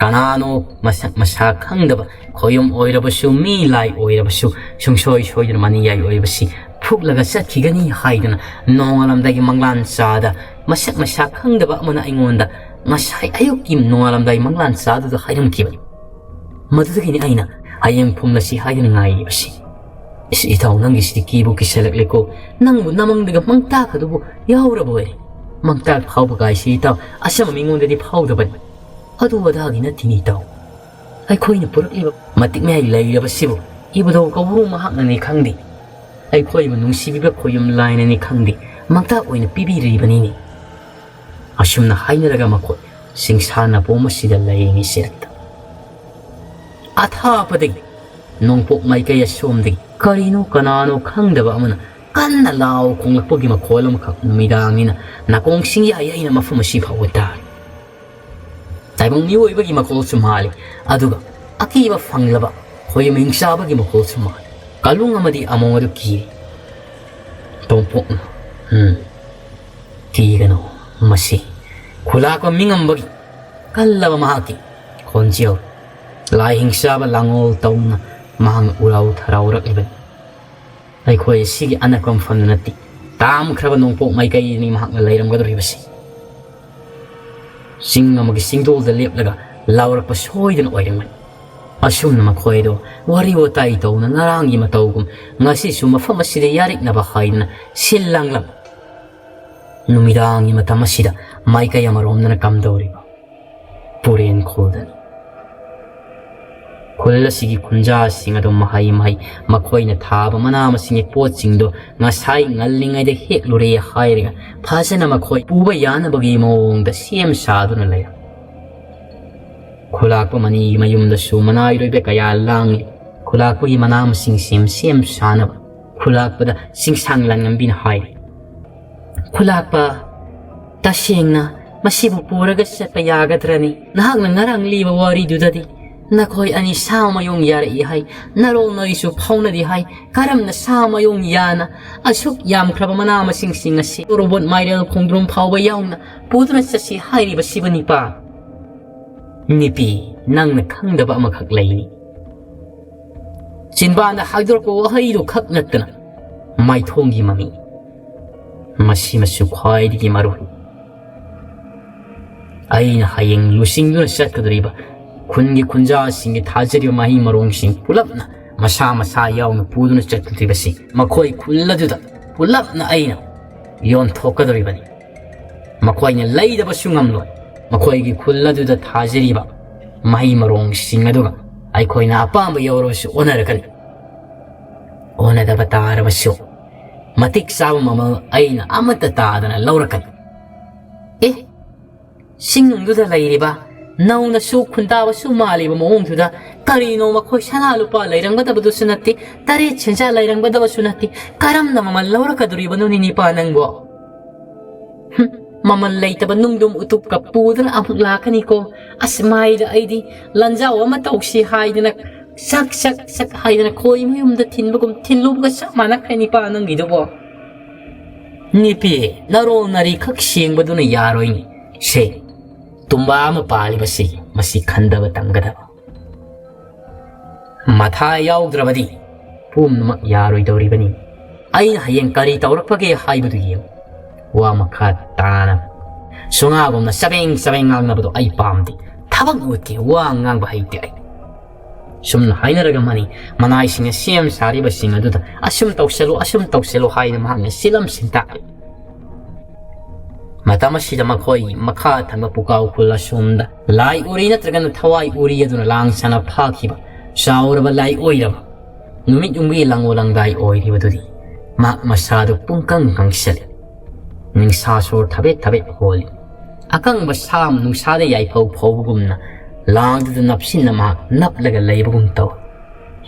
ꯀꯅꯥꯅꯣ ꯃꯁꯛ ꯃꯁꯥ ꯈꯪꯗꯕ ꯈꯣꯌꯨꯝ ꯑꯣꯏꯔꯕꯁꯨ, ꯃꯤ ꯂꯥꯏ ꯑꯣꯏꯔꯕꯁꯨ, ꯁꯨꯡꯁꯣꯏ ꯁꯣꯏꯗꯅ ꯃꯅꯤꯌꯥꯏ ꯑꯣꯏꯕꯁꯤ ꯐꯨꯛꯂꯒ ꯆꯠꯈꯤꯒꯅꯤ ꯍꯥꯏꯗꯨꯅ ꯅꯣꯡꯉꯥꯜꯂꯝꯗꯥꯏꯒꯤ ꯃꯪꯂꯥꯟ ꯆꯥꯗ ꯃꯁꯛ ꯃꯁꯥ ꯈꯪꯗꯕ ꯑꯃꯅ ꯑꯩꯉꯣꯟꯗ ꯉꯁꯥꯏ ꯑꯌꯨꯛꯀꯤ ꯅꯣꯡꯉꯥꯜꯂꯝꯗꯥꯏ ꯃꯪꯂꯥꯟ ꯆꯥꯗꯨꯗ ꯍꯥꯏꯔꯝꯈꯤꯕꯅꯤ꯫ ꯃꯗꯨꯗꯒꯤꯅꯤ ꯑꯩꯅ ꯍꯌꯦꯡ ꯐꯨꯝꯂꯁꯤ ꯍꯥꯏꯗꯨꯅ ꯉꯥꯏꯔꯤꯕꯁꯤ꯫ ꯏꯁ, ꯏꯇꯥꯎ, ꯅꯪꯒꯤꯁꯤꯗꯤ ꯀꯤꯕꯨ ꯀꯤꯁꯜꯂꯛꯂꯦꯀꯣ꯫ ꯅꯪꯕꯨ ꯅꯃꯪꯗꯒ ꯃꯪꯇꯥꯛ ꯑꯗꯨꯕꯨ ꯌꯥꯎꯔꯕ ꯑꯣꯏꯔꯦ꯫ ꯃꯪꯇꯥꯛ ꯐꯥꯎꯕ ꯀꯥꯏꯁꯤ, ꯏꯇꯥꯎ, ꯑꯆꯝꯕ ꯃꯤꯉꯣꯟꯗꯗꯤ ꯐꯥꯎꯗꯕꯅꯤ꯫ ꯑꯗꯨ ꯑꯗꯥꯒꯤ ꯅꯠꯇꯦꯅꯦ, ꯏꯇꯥꯎ꯫ ꯑꯩꯈꯣꯏꯅ ꯄꯨꯔꯛꯂꯤꯕ ꯃꯇꯤꯛ ꯃꯌꯥꯏ ꯂꯩꯔꯕꯁꯤꯕꯨ ꯏꯕꯨꯙꯧ ꯀꯧꯕ꯭ꯔꯨ ꯃꯍꯥꯛꯅꯅꯤ ꯈꯪꯗꯦ, ꯑꯩꯈꯣꯏꯕꯨ ꯅꯨꯡꯁꯤꯕꯤꯕ ꯈꯣꯌꯨꯝ ꯂꯥꯏꯅꯅꯤ ꯈꯪꯗꯦ, ꯃꯪꯇꯥꯛ ꯑꯣꯏꯅ ꯄꯤꯕꯤꯔꯤꯕꯅꯤꯅꯦ꯫ ꯑꯁꯨꯝꯅ ꯍꯥꯏꯅꯔꯒ ꯃꯈꯣꯏ ꯁꯤꯡꯁꯥ ꯅꯄꯣꯝ ꯑꯁꯤꯗ ꯂꯩꯔꯤꯉꯩ ꯆꯤꯔꯛꯇ ꯑꯊꯥꯞꯄꯗꯒꯤ, ꯅꯣꯡꯄꯣꯛ ꯃꯥꯏꯀꯩ ꯑꯁꯣꯝꯗꯒꯤ ꯀꯔꯤꯅꯣ ꯀꯅꯥꯅꯣ ꯈꯪꯗꯕ ꯑꯃꯅ ꯀꯟꯅ ꯂꯥꯎ ꯈꯣꯡꯂꯛꯄꯒꯤ ꯃꯈꯣꯜ ꯑꯃꯈꯛ ꯅꯨꯃꯤꯗꯥꯡꯅꯤꯅ ꯅꯥꯀꯣꯡꯁꯤꯡ ꯌꯥꯏ ꯌꯥꯏꯅ ꯃꯐꯝ ꯑꯁꯤ ꯐꯥꯎꯕ ꯇꯥꯔꯤ꯫ ꯇꯥꯏꯕꯪ ꯃꯤꯑꯣꯏꯕꯒꯤ ꯃꯈꯣꯜꯁꯨ ꯃꯥꯜꯂꯤ, ꯑꯗꯨꯒ ꯑꯀꯤꯕ ꯐꯪꯂꯕ ꯈꯣꯏ ꯃꯤꯡꯆꯥꯕꯒꯤ ꯃꯈꯣꯜꯁꯨ ꯃꯥꯜꯂꯤ꯫ ꯀꯥꯂꯨꯡ ꯑꯃꯗꯤ ꯑꯃꯣꯡ ꯑꯗꯨ ꯀꯤꯔꯤ꯫ ꯇꯣꯝꯄꯣꯛꯅ, "ꯎꯝ, ꯀꯤꯒꯅꯨ, ꯃꯁꯤ ꯈꯨꯂꯥꯛꯄ ꯃꯤꯉꯝꯕꯒꯤ ꯀꯜꯂꯕ ꯃꯍꯥꯛꯀꯤ ꯈꯣꯟꯖꯦꯜ, ꯂꯥꯏ ꯍꯤꯡꯆꯥꯕ ꯂꯥꯡꯑꯣꯜ ꯇꯧꯅ ꯃꯍꯥꯛꯅ ꯎꯔꯥꯎ ꯊꯔꯥꯎꯔꯛꯂꯤꯕꯅꯤ꯫ ꯑꯩꯈꯣꯏ ꯑꯁꯤꯒꯤ ꯑꯅꯛꯄ ꯃꯐꯝꯗ ꯅꯠꯇꯦ, ꯇꯥꯝꯈ꯭ꯔꯕ ꯅꯣꯡꯄꯣꯛ ꯃꯥꯏꯀꯩꯗꯅꯤ ꯃꯍꯥꯛꯅ ꯂꯩꯔꯝꯒꯗꯧꯔꯤꯕꯁꯤ꯫ ꯆꯤꯡ ꯑꯃꯒꯤ ꯆꯤꯡꯗꯣꯜꯗ ꯂꯦꯞꯂꯒ ꯂꯥꯎꯔꯛꯄ ꯁꯣꯏꯗꯅ ꯑꯣꯏꯔꯝꯒꯅꯤ꯫" ꯑꯁꯨꯝꯅ ꯃꯈꯣꯏꯗꯣ ꯋꯥꯔꯤ ꯋꯥꯇꯥꯏ ꯇꯧꯅ ꯉꯔꯥꯡꯒꯤ ꯃꯇꯧꯒꯨꯝ ꯉꯁꯤꯁꯨ ꯃꯐꯝ ꯑꯁꯤꯗ ꯌꯥꯔꯤꯛꯅꯕ ꯍꯥꯏꯗꯅ ꯁꯤꯜ ꯂꯥꯡꯂꯝ꯫ ꯅꯨꯃꯤꯗꯥꯡꯒꯤ ꯃꯇꯝ ꯑꯁꯤꯗ ꯃꯥꯏꯀꯩ ꯑꯃꯔꯣꯝꯗꯅ ꯀꯝꯗꯧꯔꯤꯕ ꯄꯨꯔꯦꯟ ꯈꯨꯜꯗꯅꯤ꯫ ꯈꯨꯜ ꯑꯁꯤꯒꯤ ꯈꯨꯟꯖꯥꯁꯤꯡ ꯑꯗꯨ ꯃꯍꯩ ꯃꯍꯩ ꯃꯈꯣꯏꯅ ꯊꯥꯕ ꯃꯅꯥ ꯃꯁꯤꯡꯒꯤ ꯄꯣꯠꯁꯤꯡꯗꯣ ꯉꯁꯥꯏ ꯉꯜꯂꯤꯉꯩꯗ ꯍꯦꯛꯂꯨꯔꯦ ꯍꯥꯏꯔꯒ ꯐꯖꯅ ꯃꯈꯣꯏ ꯄꯨꯕ ꯌꯥꯅꯕꯒꯤ ꯃꯑꯣꯡꯗ ꯁꯦꯝ ꯁꯥꯗꯨꯅ ꯂꯩꯔꯝꯃꯤ꯫ ꯈꯨꯂꯥꯛꯄ ꯃꯅꯤꯒꯤ ꯃꯌꯨꯝꯗꯁꯨ ꯃꯅꯥꯏꯔꯣꯏꯕ ꯀꯌꯥ ꯂꯥꯡꯂꯤ꯫ ꯈꯨꯂꯥꯛꯄꯒꯤ ꯃꯅꯥ ꯃꯁꯤꯡ ꯁꯦꯝ ꯁꯦꯝ ꯁꯥꯅꯕ ꯈꯨꯂꯥꯛꯄꯗ ꯆꯤꯡꯁꯥꯡ ꯂꯥꯡꯉꯝꯕꯤꯅ ꯍꯥꯏꯔꯤ, "ꯈꯨꯂꯥꯛꯄ, ꯇꯁꯦꯡꯅ ꯃꯁꯤꯕꯨ ꯄꯨꯔꯒ ꯆꯠꯄ ꯌꯥꯒꯗ꯭ꯔꯅꯤ? ꯅꯍꯥꯛꯅ ꯉꯔꯥꯡ ꯂꯤꯕ ꯋꯥꯔꯤꯗꯨꯗꯗꯤ "ꯅꯈꯣꯏ ꯑꯅꯤ ꯁꯥ ꯃꯌꯨꯡ ꯌꯥꯔꯛꯏ ꯍꯥꯏ, ꯅꯔꯣꯜ ꯅꯔꯤꯁꯨ ꯐꯥꯎꯅꯔꯤ ꯍꯥꯏ, ꯀꯔꯝꯅ ꯁꯥ ꯃꯌꯨꯡ ꯌꯥꯅ ꯑꯁꯨꯛ ꯌꯥꯝꯈ꯭ꯔꯕ ꯃꯅꯥ ꯃꯁꯤꯡꯁꯤꯡ ꯑꯁꯤ ꯇꯣꯔꯣꯕꯣꯠ, ꯃꯥꯏꯔꯦꯜ, ꯈꯣꯡꯗ꯭ꯔꯨꯝ ꯐꯥꯎꯕ ꯌꯥꯎꯅ ꯄꯨꯗꯨꯅ ꯆꯠꯁꯤ ꯍꯥꯏꯔꯤꯕꯁꯤꯕꯨ ꯅꯤꯄꯥ?" "ꯅꯤꯄꯤ, ꯅꯪꯅ ꯈꯪꯗꯕ ꯑꯃꯈꯛ ꯂꯩꯔꯤ꯫ ꯆꯤꯟꯕꯥꯟꯗ ꯍꯥꯏꯗꯣꯔꯛꯄ ꯋꯥꯍꯩꯗꯨ ꯈꯛ ꯅꯠꯇꯅ ꯃꯥꯏꯊꯣꯡꯒꯤ ꯃꯃꯤ, ꯃꯁꯤꯃꯁꯨ ꯈ꯭ꯋꯥꯏꯗꯒꯤ ꯃꯔꯨ꯫ ꯑꯩꯅ ꯍꯌꯦꯡ ꯂꯨꯆꯤꯡꯗꯨꯅ ꯆꯠꯀꯗꯧꯔꯤꯕ ꯈꯨꯟꯒꯤ ꯈꯨꯟꯖꯥꯁꯤꯡꯒꯤ ꯊꯥꯖꯔꯤꯕ ꯃꯍꯩ ꯃꯔꯣꯡꯁꯤꯡ ꯄꯨꯂꯞꯅ ꯃꯁꯥ ꯃꯁꯥ ꯌꯥꯎꯅ ꯄꯨꯗꯨꯅ ꯆꯠꯀꯗꯧꯔꯤꯕꯁꯤ ꯃꯈꯣꯏ ꯈꯨꯜ ꯑꯗꯨꯗ ꯄꯨꯂꯞꯅ ꯑꯩꯅ ꯌꯣꯟꯊꯣꯛꯀꯗꯧꯔꯤꯕꯅꯤ꯫ ꯃꯈꯣꯏꯅ ꯂꯩꯗꯕꯁꯨ ꯉꯝꯂꯣꯏ꯫ ꯃꯈꯣꯏꯒꯤ ꯈꯨꯜ ꯑꯗꯨꯗ ꯊꯥꯖꯔꯤꯕ ꯃꯍꯩ ꯃꯔꯣꯡꯁꯤꯡ ꯑꯗꯨꯒ ꯑꯩꯈꯣꯏꯅ ꯑꯄꯥꯝꯕ ꯌꯧꯔꯕꯁꯨ ꯑꯣꯟꯅꯔꯛꯀꯅꯤ꯫ ꯑꯣꯟꯅꯗꯕ ꯇꯥꯔꯕꯁꯨ ꯃꯇꯤꯛ ꯆꯥꯕ ꯃꯃꯜ ꯑꯩꯅ ꯑꯃꯠꯇ ꯇꯥꯗꯅ ꯂꯧꯔꯛꯀꯅꯤ꯫ ꯑꯦ, ꯆꯤꯡꯅꯨꯡꯗꯨꯗ ꯂꯩꯔꯤꯕ ꯅꯧꯅꯁꯨ ꯈꯨꯟꯗꯥꯕꯁꯨ ꯃꯥꯜꯂꯤꯕ ꯃꯑꯣꯡꯗꯨꯗ ꯀꯔꯤꯅꯣ ꯃꯈꯣꯏ ꯁꯅꯥ ꯂꯨꯄꯥ ꯂꯩꯔꯝꯒꯗꯕꯗꯨꯁꯨ ꯅꯠꯇꯦ, ꯇꯔꯦꯠ ꯁꯦꯟꯖꯥ ꯂꯩꯔꯝꯒꯗꯕꯁꯨ ꯅꯠꯇꯦ, ꯀꯔꯝꯅ ꯃꯃꯜ ꯂꯧꯔꯛꯀꯗꯣꯔꯤꯕꯅꯣꯅꯦ ꯅꯤꯄꯥ ꯅꯪꯕꯣ? ꯍꯨꯝ, ꯃꯃꯜ ꯂꯩꯇꯕ ꯅꯨꯡꯗꯨꯝ ꯎꯇꯨꯞꯀ ꯄꯨꯗꯨꯅ ꯑꯃꯨꯛ ꯂꯥꯛꯀꯅꯤꯀꯣ꯫ ꯑꯁ, ꯃꯥꯏꯗ ꯑꯩꯗꯤ ꯂꯟꯖꯥꯎ ꯑꯃ ꯇꯧꯁꯤ ꯍꯥꯏꯗꯅ ꯆꯛ ꯆꯛ ꯆꯛ ꯍꯥꯏꯗꯅ ꯈꯣꯏ ꯃꯌꯨꯝꯗ ꯊꯤꯟꯕꯒꯨꯝ ꯊꯤꯟꯂꯨꯕꯒ ꯆꯞ ꯃꯥꯟꯅꯈ꯭ꯔꯦ ꯅꯤꯄꯥ ꯅꯪꯒꯤꯗꯨꯕꯣ꯫ ꯅꯤꯄꯤ, ꯅꯔꯣꯜ ꯅꯔꯤ ꯈꯛ ꯁꯦꯡꯕꯗꯨꯅ ꯌꯥꯔꯣꯏꯅꯦ꯫ ꯁꯦ, ꯇꯨꯝꯕ ꯑꯃ ꯄꯥꯜꯂꯤꯕꯁꯤ ꯃꯁꯤ ꯈꯟꯗꯕ ꯇꯝꯒꯗꯕ꯫ ꯃꯊꯥ ꯌꯥꯎꯗ꯭ꯔꯕꯗꯤ ꯄꯨꯝꯅꯃꯛ ꯌꯥꯔꯣꯏꯗꯧꯔꯤꯕꯅꯤ꯫ ꯑꯩꯅ ꯍꯌꯦꯡ ꯀꯔꯤ ꯇꯧꯔꯛꯄꯒꯦ ꯍꯥꯏꯕꯗꯨ ꯌꯦꯡꯉꯨ꯫ ꯋꯥ ꯃꯈꯥ ꯇꯥꯅ ꯁꯨꯉꯥꯒꯨꯝꯅ ꯆꯕꯦꯡ ꯆꯕꯦꯡ ꯉꯥꯡꯅꯕꯗꯣ ꯑꯩ ꯄꯥꯝꯗꯦ꯫ ꯊꯕꯛ ꯎꯠꯀꯦ, ꯋꯥ ꯉꯥꯡꯕ ꯍꯩꯇꯦ ꯑꯩ꯫ ꯁꯨꯝꯅ ꯍꯥꯏꯅꯔꯒ ꯃꯅꯤ ꯃꯅꯥꯏꯁꯤꯡꯅ ꯁꯦꯝ ꯁꯥꯔꯤꯕꯁꯤꯡ ꯑꯗꯨꯗ ꯑꯁꯨꯝ ꯇꯧꯁꯤꯜꯂꯨ, ꯑꯁꯨꯝ ꯇꯧꯁꯤꯜꯂꯨ ꯍꯥꯏꯅ ꯃꯍꯥꯛꯅ ꯁꯤꯜꯂꯝ ꯁꯤꯟꯇꯥꯛꯂꯤ꯫ ꯃꯇꯝ ꯑꯁꯤꯗ ꯃꯈꯣꯏꯒꯤ ꯃꯈꯥ ꯊꯪꯕ ꯄꯨꯀꯥꯎ ꯈꯨꯜ ꯑꯁꯣꯝꯗ ꯂꯥꯏ ꯎꯔꯤ ꯅꯠꯇ꯭ꯔꯒꯅ ꯊꯋꯥꯏ ꯎꯔꯤ ꯑꯗꯨꯅ ꯂꯥꯡꯁꯅ ꯐꯥꯈꯤꯕ ꯆꯥꯎꯔꯕ ꯂꯥꯏ ꯑꯣꯏꯔꯕ ꯅꯨꯃꯤꯠ ꯌꯨꯝꯕꯤ ꯂꯪꯉꯣ ꯂꯪꯗꯥꯏ ꯑꯣꯏꯔꯤꯕꯗꯨꯗꯤ ꯃꯍꯥꯛ ꯃꯁꯥꯗꯨ ꯄꯨꯡꯀꯪ ꯀꯪꯁꯤꯜꯂꯤ꯫ ꯅꯤꯡꯁꯥ ꯁꯣꯔ ꯊꯕꯦꯠ ꯊꯕꯦꯠ ꯍꯣꯜꯂꯤ꯫ ꯑꯀꯪꯕ ꯁꯥ ꯑꯃ ꯅꯨꯡꯁꯥꯗ ꯌꯥꯏꯐꯧ ꯐꯧꯕꯒꯨꯝꯅ ꯂꯥꯡꯗꯨꯗ ꯅꯞꯁꯤꯟꯅ ꯃꯍꯥꯛ ꯅꯞꯂꯒ ꯂꯩꯕꯒꯨꯝ ꯇꯧꯏ꯫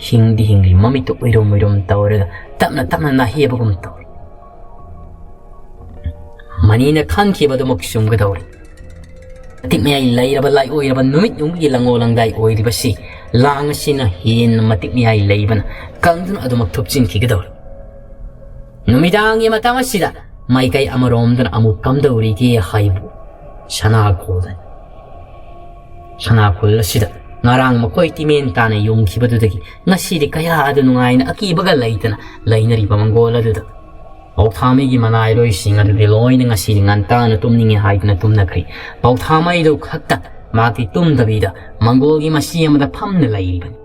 ꯍꯤꯡꯗꯤ ꯍꯤꯡꯂꯤ, ꯃꯃꯤꯠꯇꯨ ꯎꯏꯔꯨꯝ ꯎꯏꯔꯨꯝ ꯇꯧꯔꯒ ꯇꯞꯅ ꯇꯞꯅ ꯅꯥꯍꯦꯕꯒꯨꯝ ꯇꯧꯏ꯫ ꯃꯅꯤꯅ ꯈꯟꯈꯤꯕꯗꯨꯃꯛ ꯆꯨꯝꯒꯗꯧꯔꯤ꯫ ꯃꯇꯤꯛ ꯃꯌꯥꯏ ꯂꯩꯔꯕ ꯂꯥꯏꯑꯣꯏꯔꯕ ꯅꯨꯃꯤꯠ ꯌꯨꯝꯒꯤ ꯂꯪꯉꯣ ꯂꯪꯗꯥꯏ ꯑꯣꯏꯔꯤꯕꯁꯤ ꯂꯥꯡ ꯑꯁꯤꯅ ꯍꯦꯟꯅ ꯃꯇꯤꯛ ꯃꯌꯥꯏ ꯂꯩꯕꯅ ꯀꯪꯗꯨꯅ ꯑꯗꯨꯃꯛ ꯊꯨꯞꯆꯤꯟꯈꯤꯒꯗꯧꯔꯤ꯫ ꯅꯨꯃꯤꯗꯥꯡꯒꯤ ꯃꯇꯝ ꯑꯁꯤꯗ ꯃꯥꯏꯀꯩ ꯑꯃꯔꯣꯝꯗꯅ ꯑꯃꯨꯛ ꯀꯝꯗꯧꯔꯤꯒꯦ ꯍꯥꯏꯕꯨ ꯁꯅꯥ ꯈꯨꯜꯗꯅꯤ꯫ ꯁꯅꯥ ꯈꯨꯜ ꯑꯁꯤꯗ ꯉꯔꯥꯡ ꯃꯈꯣꯏ ꯇꯤꯃꯦꯟ ꯇꯥꯅ ꯌꯨꯡꯈꯤꯕꯗꯨꯗꯒꯤ ꯉꯁꯤꯗꯤ ꯀꯌꯥ ꯑꯗꯨ ꯅꯨꯡꯉꯥꯏꯅ ꯑꯀꯤꯕꯒ ꯂꯩꯇꯅ ꯂꯩꯅꯔꯤꯕ ꯃꯪꯒꯣꯜ ꯑꯗꯨꯗ ꯄꯥꯎꯊꯥꯃꯩꯒꯤ ꯃꯅꯥꯏꯔꯣꯏꯁꯤꯡ ꯑꯗꯨꯗꯤ ꯂꯣꯏꯅ ꯉꯁꯤꯗꯤ ꯉꯟꯇꯥꯅ ꯇꯨꯝꯅꯤꯡꯉꯦ ꯍꯥꯏꯗꯨꯅ ꯇꯨꯝꯅꯈ꯭ꯔꯤ꯫ ꯄꯥꯎꯊꯥꯃꯩꯗꯨ ꯈꯛꯇ ꯃꯍꯥꯛꯇꯤ ꯇꯨꯝꯗꯕꯤꯗ ꯃꯪꯒꯣꯜꯒꯤ ꯃꯁꯤ ꯑꯃꯗ ꯐꯝꯅ ꯂꯩꯔꯤꯕꯅꯤ꯫